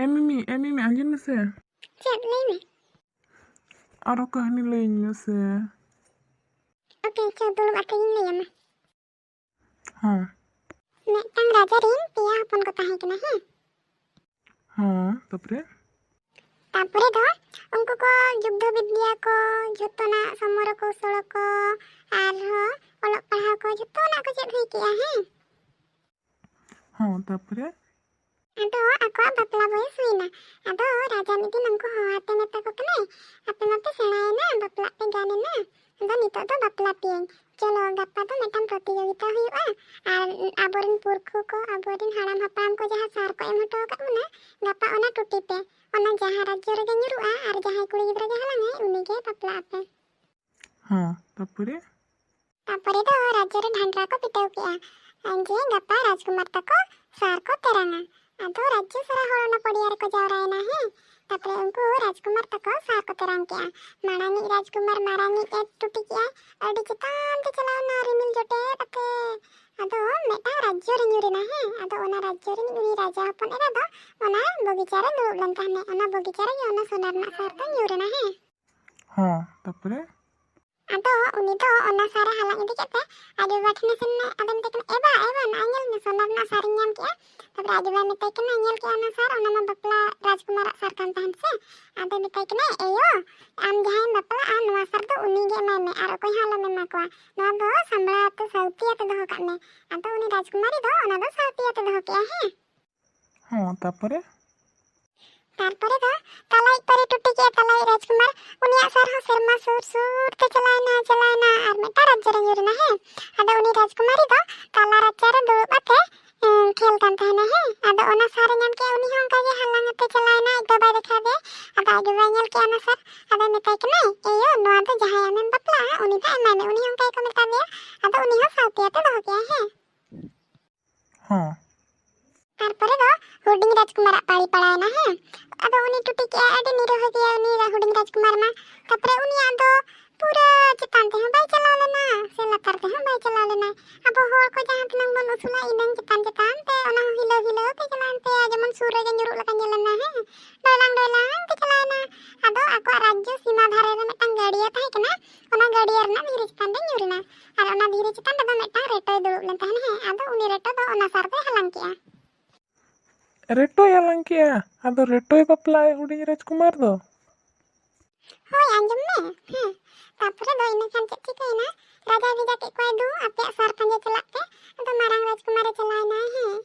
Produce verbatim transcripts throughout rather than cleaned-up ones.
ᱮ ᱢᱤᱢᱤ, ᱮ ᱢᱤᱢᱤ, ᱟᱸᱡᱚᱢ ᱢᱮᱥᱮ᱾ ᱪᱮᱫ? ᱞᱟᱹᱭ ᱢᱮ᱾ ᱟᱨᱚ ᱠᱟᱹᱦᱱᱤ ᱞᱟᱹᱭᱟᱹᱧ ᱢᱮᱥᱮ᱾ ᱳᱠᱮ, ᱪᱚ ᱫᱩᱲᱩᱵ ᱟᱨ ᱠᱟᱹᱦᱱᱤᱧ ᱞᱟᱹᱭ ᱟᱢᱟ᱾ ᱦᱮᱸ᱾ ᱢᱤᱫᱴᱟᱝ ᱨᱟᱡᱟ ᱨᱤᱱ ᱯᱮᱭᱟ ᱦᱚᱯᱚᱱ ᱠᱚ ᱛᱟᱦᱮᱸ ᱠᱟᱱᱟ, ᱦᱮᱸ᱾ ᱦᱮᱸ, ᱛᱟᱯᱚᱨᱮ? ᱛᱟᱯᱚᱨᱮ ᱫᱚ ᱩᱱᱠᱩ ᱠᱚ ᱡᱩᱫᱽᱫᱷᱚ ᱵᱤᱫᱽᱭᱟ ᱠᱚ, ᱡᱷᱚᱛᱚᱱᱟᱜ ᱥᱚᱢᱚᱨ ᱠᱚᱣᱥᱚᱞ ᱠᱚ, ᱟᱨᱦᱚᱸ ᱚᱞᱚᱜ ᱯᱟᱲᱦᱟᱣ ᱠᱚ, ᱡᱷᱚᱛᱚᱱᱟᱜ ᱠᱚ ᱪᱮᱫ ᱦᱩᱭ ᱠᱮᱜᱼᱟ, ᱦᱮᱸ᱾ ᱦᱚᱸ, ᱛᱟᱯᱚᱨᱮ? ᱟᱫᱚ ᱟᱠᱚᱣᱟᱜ ᱵᱟᱯᱞᱟ ᱵᱚᱭᱮᱥ ᱦᱩᱭᱱᱟ᱾ ᱟᱫᱚ ᱨᱟᱡᱟ ᱢᱤᱫ ᱫᱤᱱ ᱩᱱᱠᱩ ᱦᱚᱦᱚ ᱟᱛᱮ ᱢᱮᱛᱟ ᱠᱚ ᱠᱟᱱᱟᱭ, "ᱟᱯᱮ ᱢᱟᱯᱮ ᱥᱮᱬᱟᱭᱮᱱᱟ, ᱵᱟᱯᱞᱟᱜ ᱯᱮ ᱜᱟᱱ ᱮᱱᱟ, ᱟᱫᱚ ᱱᱤᱛᱚᱜ ᱫᱚ ᱵᱟᱯᱞᱟ ᱯᱮᱭᱟᱹᱧ᱾ ᱪᱚᱞᱚ, ᱜᱟᱯᱟ ᱫᱚ ᱢᱤᱫᱴᱟᱝ ᱯᱨᱚᱛᱤᱡᱳᱜᱤᱛᱟ ᱦᱩᱭᱩᱜᱼᱟ, ᱟᱨ ᱟᱵᱚᱨᱮᱱ ᱯᱩᱨᱠᱷᱩ ᱠᱚ, ᱟᱵᱚᱨᱮᱱ ᱦᱟᱲᱟᱢ ᱦᱟᱯᱲᱟᱢ ᱠᱚ ᱡᱟᱦᱟᱸ ᱥᱟᱨ ᱠᱚ ᱮᱢ ᱦᱚᱴᱚ ᱟᱠᱟᱫ ᱵᱚᱱᱟ, ᱜᱟᱯᱟ ᱚᱱᱟ ᱴᱩᱴᱤ ᱯᱮ᱾ ᱚᱱᱟ ᱡᱟᱦᱟᱸ ᱨᱟᱡᱽᱡᱚ ᱨᱮᱜᱮ ᱧᱩᱨᱩᱜᱼᱟ ᱟᱨ ᱡᱟᱦᱟᱸᱭ ᱠᱩᱲᱤ ᱜᱤᱫᱽᱨᱟᱹ ᱜᱮ ᱦᱟᱞᱟᱝᱟᱭ, ᱩᱱᱤᱜᱮ ᱵᱟᱯᱞᱟᱜ ᱟᱯᱮ᱾" ᱦᱚᱸ, ᱛᱟᱯᱚᱨᱮ? ᱛᱟᱯᱚᱨᱮ ᱫᱚ ᱨᱟᱡᱽᱡᱚ ᱨᱮ ᱰᱟᱸᱰᱨᱟ ᱠᱚ ᱯᱤᱴᱟᱹᱣ ᱠᱮᱜᱼᱟ, ᱡᱮ ᱜᱟᱯᱟ ᱨᱟᱡᱽᱠᱩᱢᱟᱨ ᱛᱟᱠᱚ ᱥᱟᱨ ᱠᱚ ᱛᱮᱨᱟᱝᱟ᱾ ᱟᱫᱚ ᱨᱟᱡᱽᱡᱚ ᱥᱟᱨᱟ ᱦᱚᱲ ᱚᱱᱟ ᱯᱚᱲᱤᱭᱟ ᱨᱮᱠᱚ ᱡᱟᱣᱨᱟᱭᱮᱱᱟ, ᱦᱮᱸ᱾ ᱛᱟᱯᱚᱨᱮ ᱩᱱᱠᱩ ᱨᱟᱡᱽᱠᱩᱢᱟᱨ ᱛᱟᱠᱚ ᱥᱟᱨ ᱠᱚ ᱛᱮᱨᱟᱝ ᱠᱮᱜᱼᱟ᱾ ᱢᱟᱲᱟᱝᱤᱡ ᱨᱟᱡᱽᱠᱩᱢᱟᱨ ᱢᱟᱨᱟᱝᱤᱡ ᱮ ᱴᱩᱴᱤ ᱠᱮᱜᱼᱟ, ᱟᱹᱰᱤ ᱪᱮᱛᱟᱱ ᱛᱮ ᱪᱟᱞᱟᱣ ᱮᱱᱟ ᱨᱤᱢᱤᱞ ᱡᱚᱴᱮᱫ ᱟᱛᱮ᱾ ᱟᱫᱚ ᱢᱤᱫᱴᱟᱝ ᱨᱟᱡᱽᱡᱚ ᱨᱮ ᱧᱩᱨ ᱮᱱᱟ, ᱦᱮᱸ᱾ ᱟᱫᱚ ᱚᱱᱟ ᱨᱟᱡᱽᱡᱚ ᱨᱤᱱᱤᱡ ᱩᱱᱤ ᱨᱟᱡᱟ ᱦᱚᱯᱚᱱ ᱮᱨᱟ ᱫᱚ ᱚᱱᱟ ᱵᱚᱜᱤᱪᱟ ᱨᱮ ᱫᱩᱲᱩᱵ ᱞᱮᱱ ᱛᱟᱦᱮᱱᱮ, ᱚᱱᱟ ᱵᱚᱜᱤᱪᱟ ᱨᱮᱜᱮ ᱚᱱᱟ ᱥᱚᱱᱟ ᱨᱮᱱᱟᱜ ᱥᱟᱨ ᱫᱚ ᱧᱩᱨ ᱮᱱᱟ, ᱦᱮᱸ᱾ ᱦᱚᱸ, ᱛᱟᱯᱚᱨᱮ? ᱟᱫᱚ ᱩᱱᱤ ᱫᱚ ᱚᱱᱟ ᱥᱟᱨ ᱮ ᱦᱟᱞᱟᱝ ᱤᱫᱤ ᱠᱮᱫ ᱛᱮ ᱟᱡ ᱵᱟᱵᱟ ᱴᱷᱮᱱᱮ ᱥᱮᱱ ᱮᱱᱟ᱾ ᱟᱫᱚ ᱢᱮᱛᱟᱭ ᱠᱟᱱᱟ, "ᱮ ᱵᱟ, ᱮ ᱵᱟ, ᱱᱚᱜᱼᱚᱭ ᱧᱮᱞ ᱢᱮ, ᱥᱚᱱᱟ ᱨᱮᱱᱟᱜ ᱥᱟᱨ ᱤᱧ ᱧᱟᱢ ᱠᱮᱜᱼᱟ᱾" ᱛᱟᱯᱚᱨᱮ ᱟᱡ ᱵᱟᱵᱟᱭ ᱢᱮᱛᱟᱭ ᱠᱟᱱᱟ, "ᱧᱮᱞ ᱠᱮᱜᱼᱟ ᱚᱱᱟ ᱥᱟᱨ, ᱚᱱᱟ ᱢᱟ ᱵᱟᱯᱞᱟ ᱨᱟᱡᱽᱠᱩᱢᱟᱨᱟᱜ ᱥᱟᱨ ᱠᱟᱱ ᱛᱟᱦᱮᱱ ᱥᱮ?" ᱟᱫᱚᱭ ᱢᱮᱛᱟᱭ ᱠᱟᱱᱟ, "ᱮᱭᱳ, ᱟᱢ ᱡᱟᱦᱟᱸᱭᱮᱢ ᱵᱟᱯᱞᱟᱜᱼᱟ, ᱱᱚᱣᱟ ᱥᱟᱨ ᱫᱚ ᱩᱱᱤ ᱜᱮ ᱮᱢᱟᱭ ᱢᱮ, ᱟᱨ ᱚᱠᱚᱭ ᱦᱚᱸ ᱟᱞᱚᱢ ᱮᱢᱟ ᱠᱚᱣᱟ᱾ ᱱᱚᱣᱟ ᱫᱚ ᱥᱟᱢᱵᱲᱟᱣ ᱟᱛᱮ, ᱥᱟᱹᱣᱛᱤ ᱟᱛᱮ ᱫᱚᱦᱚ ᱠᱟᱜ ᱢᱮ᱾" ᱟᱫᱚ ᱩᱱᱤ ᱨᱟᱡᱽᱠᱩᱢᱟᱨᱤ ᱫᱚ ᱚᱱᱟ ᱫᱚ ᱥᱟᱹᱣᱛᱤ ᱟᱛᱮ ᱫᱚᱦᱚ ᱠᱮᱜᱼᱟᱭ, ᱦᱮᱸ᱾ ᱦᱚᱸ, ᱛᱟᱯᱚᱨᱮ? ᱛᱟᱨᱯᱚᱨᱮ ᱫᱚ ᱛᱟᱞᱟᱭᱤᱡ ᱯᱟᱹᱨᱤ ᱴᱩᱴᱤ ᱠᱮᱜᱼᱟ, ᱛᱟᱞᱟᱭᱤᱡ ᱨᱟᱡᱽᱠᱩᱢᱟᱨ᱾ ᱩᱱᱤᱭᱟᱜ ᱥᱟᱨ ᱦᱚᱸ ᱥᱮᱨᱢᱟ ᱥᱩᱨ ᱥᱩᱨ ᱛᱮ ᱪᱟᱞᱟᱣᱮᱱᱟ, ᱪᱟᱞᱟᱣᱮᱱᱟ, ᱟᱨ ᱢᱤᱫᱴᱟᱝ ᱨᱟᱡᱽᱡᱚ ᱨᱮ ᱧᱩᱨ ᱮᱱᱟ, ᱦᱮᱸ᱾ ᱟᱫᱚ ᱩᱱᱤ ᱨᱟᱡᱽᱠᱩᱢᱟᱨᱤ ᱫᱚ ᱛᱟᱞᱟ ᱨᱟᱪᱟ ᱨᱮ ᱫᱩᱲᱩᱵ ᱠᱟᱛᱮ, ᱮᱸ, ᱠᱷᱮᱞ ᱠᱟᱱ ᱛᱟᱦᱮᱱᱟ, ᱦᱮᱸ᱾ ᱟᱫᱚ ᱚᱱᱟ ᱥᱟᱨ ᱮ ᱧᱟᱢ ᱠᱮᱜᱼᱟ, ᱩᱱᱤ ᱦᱚᱸ ᱚᱱᱠᱟ ᱜᱮ ᱦᱟᱞᱟᱝ ᱟᱛᱮ ᱪᱟᱞᱟᱣᱮᱱᱟ, ᱟᱡ ᱵᱟᱵᱟᱭ ᱫᱮᱠᱷᱟᱣ ᱫᱮᱭᱟ᱾ ᱟᱫᱚ ᱟᱡ ᱵᱟᱵᱟᱭ ᱧᱮᱞ ᱠᱮᱜᱼᱟ ᱚᱱᱟ ᱥᱟᱨ, ᱟᱫᱚᱭ ᱢᱮᱛᱟᱭ ᱠᱟᱱᱟᱭ, "ᱮᱭᱳ, ᱱᱚᱣᱟ ᱫᱚ ᱡᱟᱦᱟᱸᱭ ᱟᱢᱮᱢ ᱵᱟᱯᱞᱟᱜᱼᱟ, ᱩᱱᱤ ᱫᱚ ᱮᱢᱟᱭ ᱢᱮ᱾" ᱩᱱᱤ ᱦᱚᱸ ᱚᱱᱠᱟ ᱜᱮᱠᱚ ᱢᱮᱛᱟ ᱫᱮᱭᱟ᱾ ᱟᱫᱚ ᱩᱱᱤ ᱦᱚᱸ ᱥᱟᱶᱛᱮ ᱟᱛᱮ ᱫᱚᱦᱚ ᱠᱮᱜᱼᱟᱭ, ᱦᱮᱸ᱾ ᱦᱚᱸ᱾ ᱛᱟᱨᱯᱚᱨᱮ ᱫᱚ ᱦᱩᱰᱤᱧ ᱨᱟᱡᱽᱠᱩᱢᱟᱨᱟᱜ ᱯᱟᱹᱲᱤ ᱯᱟᱲᱟᱣᱮᱱᱟ, ᱦᱮᱸ᱾ ᱟᱫᱚ ᱩᱱᱤ ᱴᱩᱴᱤ ᱠᱮᱜᱼᱟᱭ, ᱟᱹᱰᱤ ᱱᱤᱨᱟᱹᱦᱚ ᱜᱮᱭᱟ ᱩᱱᱤ ᱨᱟ-, ᱦᱩᱰᱤᱧ ᱨᱟᱡᱽᱠᱩᱢᱟᱨ ᱢᱟ᱾ ᱛᱟᱨᱯᱚᱨᱮ ᱩᱱᱤᱭᱟᱜ ᱫᱚ ᱯᱩᱨᱟᱹ ᱪᱮᱛᱟᱱ ᱛᱮᱦᱚᱸ ᱵᱟᱭ ᱪᱟᱞᱟᱣ ᱞᱮᱱᱟ, ᱥᱮ ᱞᱟᱛᱟᱨ ᱛᱮᱦᱚᱸ ᱵᱟᱭ ᱪᱟᱞᱟᱣ ᱞᱮᱱᱟ᱾ ᱟᱵᱚ ᱦᱚᱲ ᱠᱚ ᱡᱟᱦᱟᱸ ᱛᱤᱱᱟᱹᱜ ᱵᱚᱱ ᱩᱥᱩᱞᱟ, ᱤᱱᱟᱹᱝ ᱪᱮᱛᱟᱱ ᱪᱮᱛᱟᱱ ᱛᱮ ᱚᱱᱟ ᱦᱚᱸ ᱦᱤᱞᱟᱹᱣ ᱦᱤᱞᱟᱹᱣ ᱛᱮ ᱪᱟᱞᱟᱣᱮᱱ ᱛᱟᱭᱟ, ᱡᱮᱢᱚᱱ ᱥᱩᱨ ᱨᱮᱜᱮ ᱧᱩᱨᱩᱜ ᱞᱮᱠᱟ ᱧᱮᱞ ᱮᱱᱟ᱾ ᱰᱚᱭᱞᱟᱝ ᱰᱚᱭᱞᱟᱝ ᱛᱮ ᱪᱟᱞᱟᱣᱮᱱᱟ᱾ ᱟᱫᱚ ᱟᱠᱚᱣᱟᱜ ᱨᱟᱡᱽᱡᱚ ᱥᱤᱢᱟ ᱫᱷᱟᱨᱮ ᱨᱮ ᱢᱤᱫᱴᱟᱝ ᱜᱟᱹᱰᱭᱟᱹ ᱛᱟᱦᱮᱸ ᱠᱟᱱᱟ᱾ ᱚᱱᱟ ᱜᱟᱹᱰᱭᱟᱹ ᱨᱮᱱᱟᱜ ᱫᱷᱤᱨᱤ ᱪᱮᱛᱟᱱ ᱨᱮ ᱧᱩᱨ ᱮᱱᱟ᱾ ᱟᱨ ᱚᱱᱟ ᱫᱷᱤᱨᱤ ᱪᱮᱛᱟᱱ ᱨᱮᱫᱚ ᱢᱤᱫᱴᱟᱝ ᱨᱮᱴᱚᱭ ᱫᱩᱲᱩᱵ ᱞᱮᱱ ᱛᱟᱦᱮᱱ᱾ ᱦᱮᱸ, ᱟᱫᱚ ᱩᱱᱤ ᱨᱮᱴᱚ ᱫᱚ ᱚᱱᱟ ᱥᱟᱨ ᱫᱚᱭ ᱦᱟᱞᱟᱝ ᱠᱮᱜᱼᱟ᱾ ᱨᱮᱴᱚᱭ ᱦᱟᱞᱟᱝ ᱠᱮᱜᱼᱟ? ᱟᱫᱚ ᱨᱮᱴᱚᱭ ᱵᱟᱯᱞᱟᱜᱼᱟᱭ ᱦᱩᱰᱤᱧ ᱨᱟᱡᱽᱠᱩᱢᱟᱨ ᱫᱚ? ᱦᱳᱭ, ᱟᱸᱡᱚᱢ ᱢᱮ᱾ ᱦᱮᱸ, ᱛᱟᱨᱯᱚᱨᱮ ᱫᱚ ᱤᱱᱟᱹ ᱠᱷᱟᱱ ᱪᱮᱫ ᱪᱤᱠᱟᱹᱭᱮᱱᱟ? ᱨᱟᱡᱟᱭ ᱵᱷᱮᱡᱟ ᱠᱮᱫ ᱠᱚᱣᱟᱭ, "ᱫᱩ, ᱟᱯᱮᱭᱟᱜ ᱥᱟᱨ ᱯᱟᱸᱡᱟ ᱪᱟᱞᱟᱜ ᱯᱮ᱾" ᱟᱫᱚ ᱢᱟᱨᱟᱝ ᱨᱟᱡᱽᱠᱩᱢᱟᱨᱮ ᱪᱟᱞᱟᱣᱮᱱᱟᱭ᱾ ᱦᱮᱸ,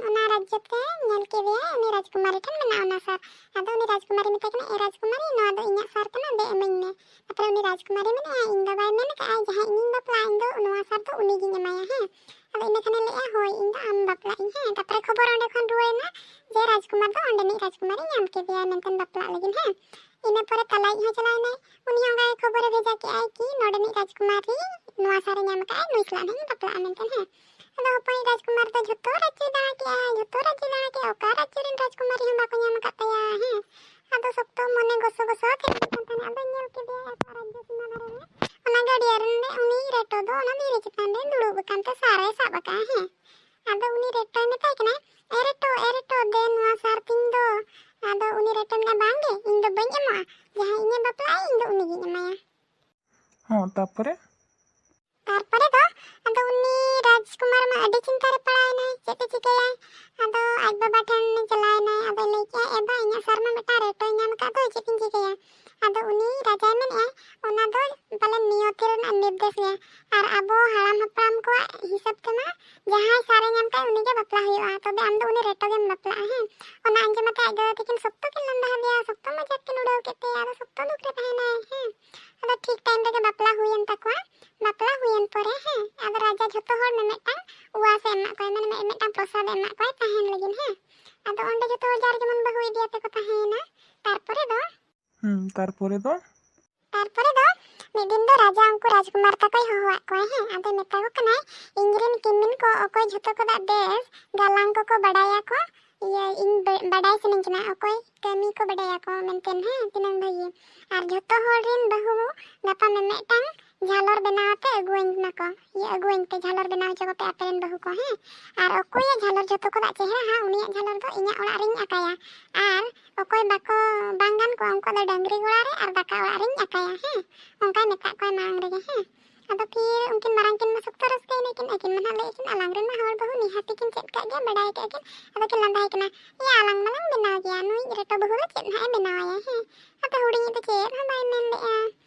ᱚᱱᱟ ᱨᱟᱡᱽᱡᱚ ᱛᱮ ᱧᱮᱞ ᱠᱮᱫᱮᱭᱟᱭ, ᱩᱱᱤ ᱨᱟᱡᱽᱠᱩᱢᱟᱨᱤ ᱴᱷᱮᱱ ᱢᱮᱱᱟᱜᱼᱟ ᱚᱱᱟ ᱥᱟᱨ᱾ ᱟᱫᱚ ᱩᱱᱤ ᱨᱟᱡᱽᱠᱩᱢᱟᱨᱤ ᱢᱮᱛᱟᱭ ᱠᱟᱱᱟ, "ᱮ ᱨᱟᱡᱽᱠᱩᱢᱟᱨᱤ, ᱱᱚᱣᱟ ᱫᱚ ᱤᱧᱟᱹᱜ ᱥᱟᱨ ᱠᱟᱱᱟ, ᱫᱮ ᱮᱢᱟᱹᱧ ᱢᱮ᱾" ᱛᱟᱨᱯᱚᱨᱮ ᱩᱱᱤ ᱨᱟᱡᱽᱠᱩᱢᱟᱨᱤ ᱢᱮᱱᱮᱫᱼᱟᱭ, "ᱤᱧ ᱫᱚ ᱵᱟᱭ ᱢᱮᱱ ᱟᱠᱟᱫᱼᱟ, ᱡᱟᱦᱟᱸᱭ ᱤᱧᱤᱧ ᱵᱟᱯᱞᱟᱜᱼᱟ, ᱤᱧ ᱫᱚ ᱱᱚᱣᱟ ᱥᱟᱨ ᱫᱚ ᱩᱱᱤᱜᱤᱧ ᱮᱢᱟᱭᱟ᱾" ᱦᱮᱸ, ᱟᱫᱚ ᱤᱱᱟᱹ ᱠᱷᱟᱱᱮ ᱞᱟᱹᱭᱮᱫᱼᱟ, "ᱦᱳᱭ, ᱤᱧ ᱫᱚ ᱟᱢ ᱵᱟᱯᱞᱟᱜ ᱤᱧ᱾" ᱦᱮᱸ, ᱛᱟᱨᱯᱚᱨᱮ ᱠᱷᱚᱵᱚᱨ ᱚᱸᱰᱮ ᱠᱷᱚᱱ ᱨᱩᱣᱟᱹᱲ ᱮᱱᱟ ᱡᱮ ᱨᱟᱡᱽᱠᱩᱢᱟᱨ ᱫᱚ ᱚᱸᱰᱮᱱᱤᱡ ᱨᱟᱡᱽᱠᱩᱢᱟᱨᱤ ᱧᱟᱢ ᱠᱮᱫᱮᱭᱟ ᱢᱮᱱᱛᱮ ᱵᱟᱯᱞᱟᱜ ᱞᱟᱹᱜᱤᱫ᱾ ᱦᱮᱸ, ᱤᱱᱟᱹ ᱯᱚᱨᱮ ᱛᱟᱞᱟᱭᱤᱡ ᱦᱚᱸ ᱪᱟᱞᱟᱣ ᱮᱱᱟᱭ, ᱩᱱᱤ ᱦᱚᱸ ᱚᱱᱠᱟ ᱜᱮ ᱠᱷᱚᱵᱚᱨᱮ ᱵᱷᱮᱡᱟ ᱠᱮᱜᱼᱟᱭ ᱠᱤ ᱱᱚᱰᱮᱱᱤᱡ ᱨᱟᱡᱽᱠᱩᱢᱟᱨᱤ ᱱᱚᱣᱟ ᱥᱟᱨᱮ ᱧᱟᱢ ᱟᱠᱟᱫᱼᱟᱭ, ᱱᱩᱭ ᱥᱟᱞᱟᱜ ᱱᱟᱦᱟᱜ ᱤᱧ ᱵᱟᱯᱞᱟᱜᱼᱟ ᱢᱮᱱᱛᱮ᱾ ᱦᱮᱸ, ᱟᱫᱚ ᱦᱚᱯᱚᱱᱤᱡ ᱨᱟᱡᱽᱠᱩᱢᱟᱨ ᱫᱚ ᱡᱷᱚᱛᱚ ᱨᱟᱡᱽᱡᱚᱭ ᱫᱟᱬᱟ ᱠᱮᱜᱼᱟ, ᱡᱷᱚᱛᱚ ᱨᱟᱡᱽᱡᱚᱭ ᱫᱟᱬᱟ ᱠᱮᱜᱼᱟ, ᱚᱠᱟ ᱨᱟᱡᱽᱡᱚ ᱨᱮᱱ ᱨᱟᱡᱽᱠᱩᱢᱟᱨᱤ ᱦᱚᱸ ᱵᱟᱠᱚ ᱧᱟᱢ ᱟᱠᱟᱫ ᱛᱟᱭᱟ᱾ ᱦᱮᱸ, ᱟᱫᱚ ᱥᱚᱠᱛᱚ ᱢᱚᱱᱮ ᱜᱚᱥᱚ ᱜᱚᱥᱚ ᱟᱛᱮ ᱦᱤᱡᱩᱜ ᱠᱟᱱ ᱛᱟᱦᱮᱱᱟ᱾ ᱟᱫᱚ ᱧᱮᱞ ᱠᱮᱫᱮᱭᱟᱭ ᱚᱠᱟ ᱨᱟᱡᱽᱡᱚ ᱥᱤᱢᱟ ᱫᱷᱟᱨᱮ ᱨᱮ ᱚᱱᱟ ᱜᱟᱹᱰᱭᱟᱹ ᱨᱮ ᱩᱱᱤ ᱨᱮᱴᱚ ᱫᱚ ᱚᱱᱟ ᱫᱷᱤᱨᱤ ᱪᱮᱛᱟᱱ ᱨᱮ ᱫᱩᱲᱩᱵ ᱟᱠᱟᱱ ᱛᱮ ᱥᱟᱨᱮ ᱥᱟᱵ ᱟᱠᱟᱫᱼᱟ᱾ ᱦᱮᱸ, ᱟᱫᱚ ᱩᱱᱤ ᱨᱮᱴᱚᱭ ᱢᱮᱛᱟᱭ ᱠᱟᱱᱟ, "ᱮ ᱨᱮᱴᱚ, ᱮ ᱨᱮᱴᱚ, ᱫᱮ ᱱᱚᱣᱟ ᱥᱟᱨ ᱛᱤᱧ ᱫᱚ᱾" ᱟᱫᱚ ᱩᱱᱤ ᱨᱮᱴᱚᱭ ᱢᱮᱱᱟ, "ᱵᱟᱝ ᱜᱮ, ᱤᱧ ᱫᱚ ᱵᱟᱹᱧ ᱮᱢᱚᱜᱼᱟ, ᱡᱟᱦᱟᱸᱭ ᱤᱧᱮ ᱵᱟᱯᱞᱟᱜᱼᱟ, ᱤᱧ ᱫᱚ ᱩᱱᱤᱜᱤᱧ ᱮᱢᱟᱭᱟ᱾" ᱦᱚᱸ, ᱛᱟᱨᱯᱚᱨᱮ? ᱛᱟᱨᱯᱚᱨᱮ ᱫᱚ ᱟᱫᱚ ᱩᱱᱤ ᱨᱟᱡᱽᱠᱩᱢᱟᱨ ᱢᱟ ᱟᱹᱰᱤ ᱪᱤᱱᱛᱟ ᱨᱮ ᱯᱟᱲᱟᱣ ᱮᱱᱟᱭ, ᱪᱮᱫ ᱮ ᱪᱤᱠᱟᱹᱭᱟᱭ? ᱟᱫᱚ ᱟᱡ ᱵᱟᱵᱟ ᱴᱷᱮᱱ ᱪᱟᱞᱟᱣ ᱮᱱᱟᱭ, ᱟᱫᱚᱭ ᱞᱟᱹᱭ ᱠᱮᱜᱼᱟ, "ᱮ ᱵᱟ, ᱤᱧᱟᱹᱜ ᱥᱟᱨ ᱢᱟ ᱢᱤᱫᱴᱟᱝ ᱨᱮᱴᱚᱭ ᱧᱟᱢ ᱟᱠᱟᱫ ᱫᱚ, ᱪᱮᱫ ᱤᱧ ᱪᱤᱠᱟᱹᱭᱟ?" ᱟᱫᱚ ᱩᱱᱤ ᱨᱟᱡᱟᱭ ᱢᱮᱱᱮᱜᱼᱟ, "ᱚᱱᱟ ᱫᱚ ᱯᱟᱞᱮᱱ ᱱᱤᱭᱚᱛᱤ ᱨᱮᱱᱟᱜ ᱱᱤᱨᱫᱮᱥ ᱜᱮ, ᱟᱨ ᱟᱵᱚ ᱦᱟᱲᱟᱢ ᱦᱟᱯᱲᱟᱢ ᱠᱚᱣᱟᱜ ᱦᱤᱥᱟᱹᱵ ᱛᱮᱢᱟ ᱡᱟᱦᱟᱸᱭ ᱥᱟᱨᱮ ᱧᱟᱢ ᱠᱟᱭ ᱩᱱᱤᱜᱮ ᱵᱟᱯᱞᱟ ᱦᱩᱭᱩᱜᱼᱟ, ᱛᱚᱵᱮ ᱟᱢ ᱫᱚ ᱩᱱᱤ ᱨᱮᱴᱚ ᱜᱮᱢ ᱵᱟᱯᱞᱟᱜᱼᱟ᱾" ᱦᱮᱸ, ᱚᱱᱟ ᱟᱸᱡᱚᱢ ᱠᱟᱛᱮ ᱟᱡ ᱫᱟᱫᱟ ᱛᱟᱹᱠᱤᱱ ᱥᱚᱠᱛᱚ ᱠᱤᱱ ᱞᱟᱸᱫᱟ ᱟᱫᱮᱭᱟ, ᱥᱚᱠᱛᱚ ᱢᱚᱡᱟᱠ ᱠᱤᱱ ᱩᱰᱟᱹᱣ ᱠᱮᱫ ᱛᱟᱭᱟ, ᱟᱫᱚ ᱥᱚᱠᱛᱚ ᱫᱩᱠ ᱨᱮ ᱛᱟᱦᱮᱸᱱᱟᱭ᱾ ᱦᱮᱸ, ᱟᱫᱚ ᱴᱷᱤᱠ ᱴᱟᱭᱤᱢ ᱨᱮᱜᱮ ᱵᱟᱯᱞᱟ ᱦᱩᱭᱮᱱ ᱛᱟᱠᱚᱣᱟ᱾ ᱵᱟᱯᱞᱟ ᱦᱩᱭᱮᱱ ᱯᱚᱨᱮ, ᱦᱮᱸ, ᱟᱫᱚ ᱨᱟᱡᱟ ᱡᱷᱚᱛᱚ ᱦᱚᱲ ᱢᱤᱢᱤᱫᱴᱟᱝ ᱩᱣᱟᱥ ᱮ ᱮᱢᱟᱜ ᱠᱚᱣᱟ, ᱢᱟᱱᱮ ᱢᱤᱢᱤᱫᱴᱟᱝ ᱯᱨᱚᱥᱟᱫ ᱮ ᱮᱢᱟᱜ ᱠᱚᱣᱟ ᱛᱟᱦᱮᱱ ᱞᱟᱹᱜᱤᱫ᱾ ᱦᱮᱸ, ᱟᱫᱚ ᱚᱸᱰᱮ ᱡᱷᱚᱛᱚ ᱦᱚᱲ ᱡᱟᱨ ᱡᱮᱢᱚᱱ ᱵᱟᱹᱦᱩ ᱤᱫᱤᱭᱟᱛᱮ ᱠᱚ ᱛᱟᱦᱮᱸᱭᱮᱱᱟ᱾ ᱛᱟᱨᱯᱚᱨᱮ ᱫᱚ ᱦᱩᱸ, ᱛᱟᱨᱯᱚᱨᱮ ᱫᱚ? ᱛᱟᱨᱯᱚᱨᱮ ᱫᱚ ᱢᱤᱫ ᱫᱤᱱ ᱫᱚ ᱨᱟᱡᱟ ᱩᱱᱠᱩ ᱨᱟᱡᱽᱠᱩᱢᱟᱨ ᱛᱟᱠᱚᱭ ᱦᱚᱦᱚᱣᱟᱫ ᱠᱚᱣᱟ, ᱦᱮᱸ, ᱟᱫᱚᱭ ᱢᱮᱛᱟ ᱠᱚ ᱠᱟᱱᱟᱭ, "ᱤᱧᱨᱮᱱ ᱠᱤᱢᱤᱱ ᱠᱚ ᱚᱠᱚᱭ ᱡᱷᱚᱛᱚ ᱠᱷᱚᱱᱟᱜ ᱵᱮᱥ ᱜᱟᱞᱟᱝ ᱠᱚᱠᱚ ᱵᱟᱰᱟᱭᱟᱠᱚ, ᱤᱭᱟᱹ, ᱤᱧ ᱵᱟ-, ᱵᱟᱰᱟᱭ ᱥᱟᱱᱟᱧ ᱠᱟᱱᱟ ᱚᱠᱚᱭ ᱠᱟᱹᱢᱤ ᱠᱚ ᱵᱟᱰᱟᱭᱟᱠᱚ ᱢᱮᱱᱛᱮ, ᱦᱮᱸ, ᱛᱤᱱᱟᱹᱝ ᱵᱷᱟᱹᱜᱤ᱾ ᱟᱨ ᱡᱷᱚᱛᱚ ᱦᱚᱲ ᱨᱮᱱ ᱵᱟᱹᱦᱩ ᱜᱟᱯᱟ ᱢᱤᱢᱤᱫᱴᱟᱝ ᱡᱷᱟᱞᱚᱨ ᱵᱮᱱᱟᱣ ᱟᱛᱮ ᱟᱹᱜᱩᱣᱟᱹᱧ ᱢᱟᱠᱚ, ᱤᱭᱟᱹ, ᱟᱹᱜᱩᱣᱟᱹᱧ ᱯᱮ, ᱡᱷᱟᱞᱚᱨ ᱵᱮᱱᱟᱣ ᱦᱚᱪᱚ ᱠᱚᱯᱮ ᱟᱯᱮ ᱨᱮᱱ ᱵᱟᱹᱦᱩ ᱠᱚ, ᱦᱮᱸ᱾ ᱟᱨ ᱚᱠᱚᱭᱟᱜ ᱡᱷᱟᱞᱚᱨ ᱡᱷᱚᱛᱚ ᱠᱷᱚᱱᱟᱜ ᱪᱮᱦᱨᱟ ᱦᱟᱸᱜ, ᱩᱱᱤᱭᱟᱜ ᱡᱷᱟᱞᱚᱨ ᱫᱚ ᱤᱧᱟᱹᱜ ᱚᱲᱟᱜ ᱨᱤᱧ ᱟᱠᱟᱭᱟ᱾ ᱟᱨ ᱚᱠᱚᱭ ᱵᱟᱠᱚ ᱵᱟᱝ ᱜᱟᱱ ᱠᱚᱣᱟ, ᱩᱱᱠᱩ ᱫᱚ ᱰᱟᱹᱝᱨᱤ ᱜᱚᱲᱟ ᱨᱮ ᱟᱨ ᱫᱟᱠᱟ ᱚᱲᱟᱜ ᱨᱤᱧ ᱟᱠᱟᱭᱟ, ᱦᱮᱸ, ᱚᱱᱠᱟᱭ ᱢᱮᱛᱟᱜ ᱠᱚᱣᱟ ᱢᱟᱲᱟᱝ ᱨᱮᱜᱮ, ᱦᱮᱸ᱾ ᱟᱫᱚ ᱯᱷᱤᱨ ᱩᱱᱠᱤᱱ ᱢᱟᱨᱟᱝ ᱠᱤᱱ ᱢᱟ ᱥᱚᱠᱛᱚ ᱨᱟᱹᱥᱠᱟᱹᱭᱮᱱᱟ ᱠᱤᱱ, ᱟᱹᱠᱤᱱ ᱢᱟ ᱱᱟᱦᱟᱜ ᱞᱟᱹᱭᱮᱫ ᱠᱤᱱ, "ᱟᱞᱟᱝ ᱨᱮᱱ ᱢᱟ ᱦᱚᱲ ᱵᱟᱹᱦᱩ ᱱᱤᱦᱟᱹᱛᱤ ᱠᱤᱱ ᱪᱮᱫ ᱠᱟᱜ ᱜᱮᱭᱟ, ᱵᱟᱰᱟᱭ ᱠᱟᱜ ᱠᱤᱱ", ᱟᱫᱚ ᱠᱤᱱ ᱞᱟᱸᱫᱟᱭ ᱠᱟᱱᱟ, "ᱮᱭᱟ, ᱟᱞᱟᱝ ᱢᱟᱞᱟᱝ ᱵᱮᱱᱟᱣ ᱜᱮᱭᱟ, ᱱᱩᱭᱤᱡ ᱨᱮᱴᱚ ᱵᱟᱹᱦᱩ ᱫᱚ ᱪᱮᱫ ᱱᱟᱦᱟᱜ ᱮ ᱵᱮᱱᱟᱣᱟᱭᱟ, ᱦᱮᱸ?" ᱟᱫᱚ ᱦᱩᱰᱤᱧᱤᱡ ᱫᱚ ᱪᱮᱫ ᱦᱚᱸ ᱵᱟᱭ ᱢᱮᱱ ᱞᱮᱜᱼᱟ,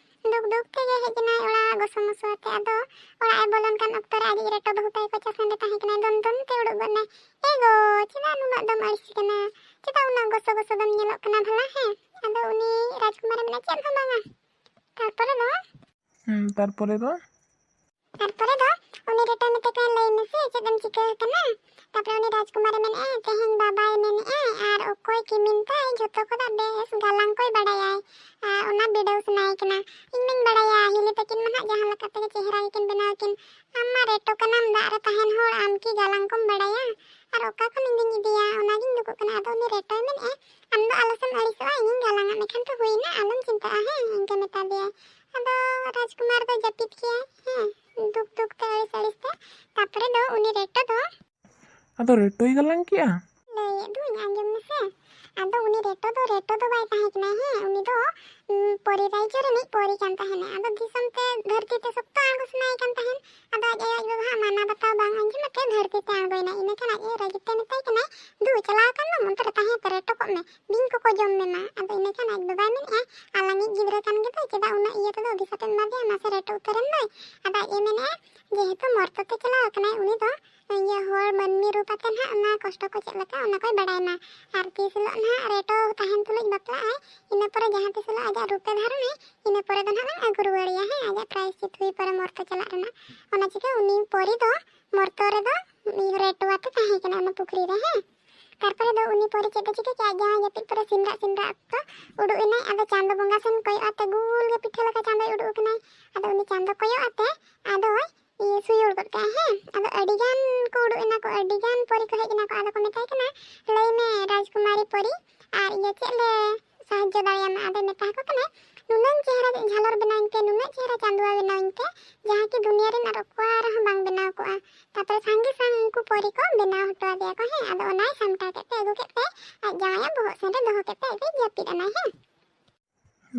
ᱫᱩᱠ ᱫᱩᱠ ᱛᱮᱜᱮ ᱦᱮᱡ ᱮᱱᱟᱭ ᱚᱲᱟᱜ ᱜᱚᱥᱚ ᱢᱚᱥᱚ ᱟᱛᱮ᱾ ᱟᱫᱚ ᱚᱲᱟᱜ ᱮ ᱵᱚᱞᱚᱱ ᱠᱟᱱ ᱚᱠᱛᱚ ᱨᱮ ᱟᱡᱤᱡ ᱨᱮᱴᱚ ᱵᱟᱹᱦᱩ ᱛᱟᱭ ᱠᱚᱪᱟ ᱥᱮᱱ ᱨᱮ ᱛᱟᱦᱮᱸ ᱠᱟᱱᱟᱭ, ᱫᱚᱱ ᱫᱚᱱ ᱛᱮ ᱩᱰᱩᱠ ᱜᱚᱫ ᱱᱟᱭ, "ᱮ ᱜᱚ, ᱪᱮᱫᱟᱜ ᱱᱩᱱᱟᱹᱜ ᱫᱚᱢ ᱟᱹᱲᱤᱥ ᱠᱟᱱᱟ? ᱪᱮᱫᱟᱜ ᱩᱱᱟᱹᱜ ᱜᱚᱥᱚ ᱜᱚᱥᱚ ᱫᱚᱢ ᱧᱮᱞᱚᱜ ᱠᱟᱱᱟ ᱵᱷᱟᱞᱟ, ᱦᱮᱸ?" ᱟᱫᱚ ᱩᱱᱤ ᱨᱟᱡᱽᱠᱩᱢᱟᱨᱮ ᱢᱮᱱᱟ, "ᱪᱮᱫ ᱦᱚᱸ ᱵᱟᱝᱟ᱾" ᱛᱟᱨᱯᱚᱨᱮ ᱫᱚ ᱦᱩᱸ, ᱛᱟᱨᱯᱚᱨᱮ ᱫᱚ? ᱛᱟᱨᱯᱚᱨᱮ ᱫᱚ ᱩᱱᱤ ᱨᱮᱴᱚᱭ ᱢᱮᱛᱟᱭ ᱠᱟᱱᱟ, "ᱞᱟᱹᱭ ᱢᱮᱥᱮ, ᱪᱮᱫ ᱮᱢ ᱪᱤᱠᱟᱹ ᱟᱠᱟᱱᱟ?" ᱛᱟᱨᱯᱚᱨᱮ ᱩᱱᱤ ᱨᱟᱡᱽᱠᱩᱢᱟᱨᱮ ᱢᱮᱱᱮᱫᱼᱟ, "ᱛᱮᱦᱮᱧ ᱵᱟᱵᱟᱭ ᱢᱮᱱᱮᱫᱼᱟ, ᱟᱨ ᱚᱠᱚᱭ ᱠᱤᱢᱤᱱ ᱛᱟᱭ ᱡᱷᱚᱛᱚ ᱠᱷᱚᱱᱟᱜ ᱵᱮᱥ ᱜᱟᱞᱟᱝ ᱠᱚᱭ ᱵᱟᱲᱟᱭᱟᱭ, ᱟᱨ ᱚᱱᱟ ᱵᱤᱰᱟᱹᱣ ᱥᱟᱱᱟᱭᱮ ᱠᱟᱱᱟ᱾ ᱤᱧ ᱢᱟᱧ ᱵᱟᱲᱟᱭᱟ, ᱦᱤᱞᱤ ᱛᱟᱹᱠᱤᱱ ᱢᱟ ᱱᱟᱦᱟᱜ ᱡᱟᱦᱟᱸ ᱞᱮᱠᱟ ᱛᱮᱜᱮ ᱪᱮᱦᱨᱟ ᱜᱮᱠᱤᱱ ᱵᱮᱱᱟᱣ ᱠᱤᱱ᱾ ᱟᱢ ᱢᱟ ᱨᱮᱴᱚ ᱠᱟᱱᱟᱢ, ᱫᱟᱜ ᱨᱮ ᱛᱟᱦᱮᱱ ᱦᱚᱲ, ᱟᱢ ᱠᱤ ᱜᱟᱞᱟᱝ ᱠᱚᱢ ᱵᱟᱲᱟᱭᱟ? ᱟᱨ ᱚᱠᱟ ᱠᱷᱚᱱ ᱤᱧ ᱫᱩᱧ ᱤᱫᱤᱭᱟ? ᱚᱱᱟᱜᱤᱧ ᱫᱩᱠᱩᱜ ᱠᱟᱱᱟ᱾" ᱟᱫᱚ ᱩᱱᱤ ᱨᱮᱴᱚᱭ ᱢᱮᱱᱮᱫᱼᱟ, "ᱟᱢ ᱫᱚ ᱟᱞᱚ ᱥᱮᱢ ᱟᱹᱲᱤᱥᱚᱜᱼᱟ, ᱤᱧᱤᱧ ᱜᱟᱞᱟᱝ ᱟᱫ ᱢᱮᱠᱷᱟᱱ ᱛᱚ ᱦᱩᱭᱱᱟ, ᱟᱞᱚᱢ ᱪᱤᱱᱛᱟᱹᱜᱼᱟ, ᱦᱮᱸ?" ᱤᱱᱠᱟᱹ ᱢᱮᱛᱟ ᱫᱮᱭᱟᱭ᱾ ᱟᱫᱚ ᱨᱟᱡᱽᱠᱩᱢᱟᱨ ᱫᱚ ᱡᱟᱹᱯᱤᱫ ᱠᱮᱜᱼᱟᱭ, ᱦᱮᱸ, ᱫᱩᱠ ᱫᱩᱠ ᱛᱮ, ᱟᱹᱲᱤᱥ ᱟᱹᱲᱤᱥ ᱛᱮ᱾ ᱛᱟᱨᱯᱚᱨᱮ ᱫᱚ ᱩᱱᱤ ᱨᱮᱴᱚ ᱫᱚ ᱟᱫᱚ ᱨᱮᱴᱚᱭ ᱜᱟᱞᱟᱝ ᱠᱮᱜᱼᱟ? ᱞᱟᱹᱭᱮᱫ ᱫᱩᱧ, ᱟᱸᱡᱚᱢ ᱢᱮᱥᱮ᱾ ᱟᱫᱚ ᱩᱱᱤ ᱨᱮᱴᱚ ᱫᱚ ᱨᱮᱴᱚ ᱫᱚ ᱵᱟᱭ ᱛᱟᱦᱮᱸ ᱠᱟᱱᱟᱭ, ᱦᱮᱸ, ᱩᱱᱤ ᱫᱚ, ᱩᱢ, ᱯᱚᱨᱤ ᱨᱟᱡᱽᱡᱚ ᱨᱤᱱᱤᱡ ᱯᱚᱨᱤ ᱠᱟᱱ ᱛᱟᱦᱮᱱᱟᱭ᱾ ᱟᱫᱚ ᱫᱤᱥᱚᱢ ᱛᱮ, ᱫᱷᱟᱹᱨᱛᱤ ᱛᱮ ᱥᱚᱠᱛᱚ ᱟᱬᱜᱚ ᱥᱟᱱᱟᱭᱮ ᱠᱟᱱ ᱛᱟᱦᱮᱱ᱾ ᱟᱫᱚ ᱟᱡ ᱟᱭᱳ ᱟᱡ ᱵᱟᱵᱟᱣᱟᱜ ᱢᱟᱱᱟ ᱵᱟᱛᱟᱣ ᱵᱟᱝ ᱟᱸᱡᱚᱢ ᱟᱛᱮ ᱫᱷᱟᱹᱨᱛᱤ ᱛᱮ ᱟᱬᱜᱚᱭᱮᱱᱟᱭ᱾ ᱤᱱᱟᱹ ᱠᱷᱟᱱ ᱟᱡ ᱟᱭᱳ ᱨᱟᱹᱜᱤ ᱛᱮ ᱢᱮᱛᱟᱭ ᱠᱟᱱᱟᱭ, "ᱫᱩ, ᱪᱟᱞᱟᱣ ᱟᱠᱟᱱ ᱫᱚᱢ, ᱚᱱᱛᱮ ᱨᱮ ᱛᱟᱦᱮᱸ ᱦᱟᱛᱟᱲ ᱨᱮ, ᱴᱚᱠᱚᱜ ᱢᱮ, ᱵᱤᱧ ᱠᱚᱠᱚ ᱡᱚᱢ ᱢᱮ ᱢᱟ᱾" ᱟᱫᱚ ᱤᱱᱟᱹ ᱠᱷᱟᱱ ᱟᱡ ᱵᱟᱵᱟᱭ ᱢᱮᱱᱮᱫᱼᱟ, "ᱟᱞᱟᱝᱤᱡ ᱜᱤᱫᱽᱨᱟᱹ ᱠᱟᱱ ᱜᱮᱫᱚᱭ, ᱪᱮᱫᱟᱜ ᱩᱱᱟᱹᱜ ᱤᱭᱟᱹ ᱛᱮᱫᱚ ᱚᱵᱷᱤᱥᱟᱯ ᱮᱢ ᱮᱢᱟ ᱫᱮᱭᱟ? ᱢᱟᱥᱮ ᱨᱮᱴᱚ ᱩᱛᱟᱹᱨᱮᱱ ᱫᱚᱭ᱾" ᱟᱫᱚ ᱟᱡ ᱮ ᱢᱮᱱᱮᱫᱼᱟ, ᱡᱮᱦᱮᱛᱩ ᱢᱚᱨᱛᱚ ᱛᱮ ᱪᱟᱞᱟᱣ ᱟᱠᱟᱱᱟᱭ, ᱩᱱᱤ ᱫᱚ ᱤᱭᱟᱹ ᱦᱚᱲ ᱢᱟᱹᱱᱢᱤ ᱨᱩᱯ ᱟᱛᱮ ᱱᱟᱦᱟᱜ ᱚᱱᱟ ᱠᱚᱥᱴᱚ ᱠᱚ ᱪᱮᱫ ᱞᱮᱠᱟ, ᱚᱱᱟ ᱠᱚᱭ ᱵᱟᱰᱟᱭ ᱢᱟ᱾ ᱟᱨ ᱛᱤᱥ ᱦᱤᱞᱳᱜ ᱱᱟᱦᱟᱜ ᱨᱮᱴᱚ ᱛᱟᱦᱮᱱ ᱛᱩᱞᱩᱡ ᱵᱟᱯᱞᱟᱜ ᱟᱭ, ᱤᱱᱟᱹ ᱯᱚᱨᱮ ᱡᱟᱦᱟᱸ ᱛᱤᱥ ᱦᱤᱞᱳᱜ ᱟᱡᱟᱜ ᱨᱩᱯ ᱮ ᱫᱷᱟᱨᱚᱱᱟᱭ, ᱤᱱᱟᱹ ᱯᱚᱨᱮ ᱫᱚ ᱱᱟᱦᱟᱜ ᱞᱟᱝ ᱟᱹᱜᱩ ᱨᱩᱣᱟᱹᱲᱮᱭᱟ, ᱦᱮᱸ, ᱟᱡᱟᱜ ᱯᱨᱟᱭᱥᱪᱤᱛ ᱦᱩᱭ ᱯᱚᱨᱮ ᱢᱚᱨᱛᱚ ᱪᱟᱞᱟᱜ ᱨᱮᱱᱟᱜ᱾ ᱚᱱᱟ ᱪᱤᱠᱟᱹ ᱩᱱᱤ ᱯᱚᱨᱤ ᱫᱚ ᱢᱚᱨᱛᱚ ᱨᱮᱫᱚ ᱨᱮᱴᱚ ᱟᱛᱮ ᱛᱟᱦᱮᱸ ᱠᱟᱱᱟ ᱚᱱᱟ ᱯᱩᱠᱷᱨᱤ ᱨᱮ, ᱦᱮᱸ᱾ ᱛᱟᱨᱯᱚᱨᱮ ᱫᱚ ᱩᱱᱤ ᱯᱚᱨᱤ ᱪᱮᱫ ᱫᱚ ᱪᱤᱠᱟᱹ ᱠᱮᱜᱼᱟ, ᱡᱟᱦᱟᱸ ᱡᱟᱹᱯᱤᱫ ᱯᱚᱨᱮ ᱥᱤᱢᱨᱟᱜ ᱥᱤᱢᱨᱟᱜ ᱚᱠᱛᱚ ᱩᱰᱩᱠ ᱮᱱᱟᱭ, ᱟᱫᱚ ᱪᱟᱸᱫᱚ ᱵᱚᱸᱜᱟ ᱥᱮᱱ ᱠᱚᱭᱚᱜ ᱟᱛᱮ ᱜᱩᱞ ᱜᱮ ᱯᱤᱴᱷᱟᱹ ᱞᱮᱠᱟ ᱪᱟᱸᱫᱚᱭ ᱩᱰᱩᱠ ᱟᱠᱟᱱᱟᱭ᱾ ᱟᱫᱚ ᱩᱱᱤ ᱪᱟᱸᱫᱚ ᱠᱚᱭᱚᱜ ᱟᱛᱮ ᱟᱫᱚᱭ ᱤᱭᱟᱹ ᱥᱩᱭᱩᱲ ᱜᱚᱫ ᱠᱟᱜᱼᱟ, ᱦᱮᱸ᱾ ᱟᱫᱚ ᱟᱹᱰᱤ ᱜᱟᱱ ᱠᱚ ᱩᱰᱩᱠ ᱮᱱᱟ ᱠᱚ, ᱟᱹᱰᱤ ᱜᱟᱱ ᱯᱚᱨᱤ ᱠᱚ ᱦᱮᱡ ᱮᱱᱟ ᱠᱚ᱾ ᱟᱫᱚ ᱠᱚ ᱢᱮᱛᱟᱭ ᱠᱟᱱᱟ, "ᱞᱟᱹᱭ ᱢᱮ ᱨᱟᱡᱽᱠᱩᱢᱟᱨᱤ ᱯᱚᱨᱤ, ᱟᱨ ᱤᱭᱟᱹ ᱪᱮᱫ ᱞᱮ ᱥᱟᱦᱟᱡᱽᱡᱚ ᱫᱟᱲᱮᱭᱟᱢᱟ?" ᱟᱫᱚᱭ ᱢᱮᱛᱟ ᱠᱚ ᱠᱟᱱᱟᱭ, ᱱᱩᱱᱟᱹᱝ ᱪᱮᱦᱨᱟ ᱡᱷᱟᱞᱚᱨ ᱵᱮᱱᱟᱣᱤᱧ ᱯᱮ, ᱱᱩᱱᱟᱹᱜ ᱪᱮᱦᱨᱟ ᱪᱟᱸᱫᱩᱣᱟ ᱵᱮᱱᱟᱣᱤᱧ ᱯᱮ, ᱡᱟᱦᱟᱸ ᱠᱤ ᱫᱩᱱᱤᱭᱟᱹ ᱨᱮᱱ ᱟᱨ ᱚᱠᱟ ᱨᱮᱦᱚᱸ ᱵᱟᱝ ᱵᱮᱱᱟᱣ ᱠᱚᱜᱼᱟ᱾ ᱛᱟᱨᱯᱚᱨᱮ ᱥᱟᱸᱜᱮ ᱥᱟᱝ ᱩᱱᱠᱩ ᱯᱚᱨᱤ ᱠᱚ ᱵᱮᱱᱟᱣ ᱦᱚᱴᱚ ᱟᱫᱮᱭᱟ ᱠᱚ, ᱦᱮᱸ, ᱟᱫᱚ ᱚᱱᱟᱭ ᱥᱟᱢᱴᱟᱣ ᱠᱮᱫ ᱛᱮ ᱟᱹᱜᱩ ᱠᱮᱫ ᱛᱮ ᱟᱡ ᱡᱟᱶᱟᱭᱟᱜ ᱵᱚᱦᱚᱜ ᱥᱮᱱ ᱨᱮ ᱫᱚᱦᱚ ᱠᱮᱫ ᱛᱮ ᱟᱡ ᱫᱚᱭ ᱡᱟᱹᱯᱤᱫ ᱮᱱᱟᱭ, ᱦᱮᱸ᱾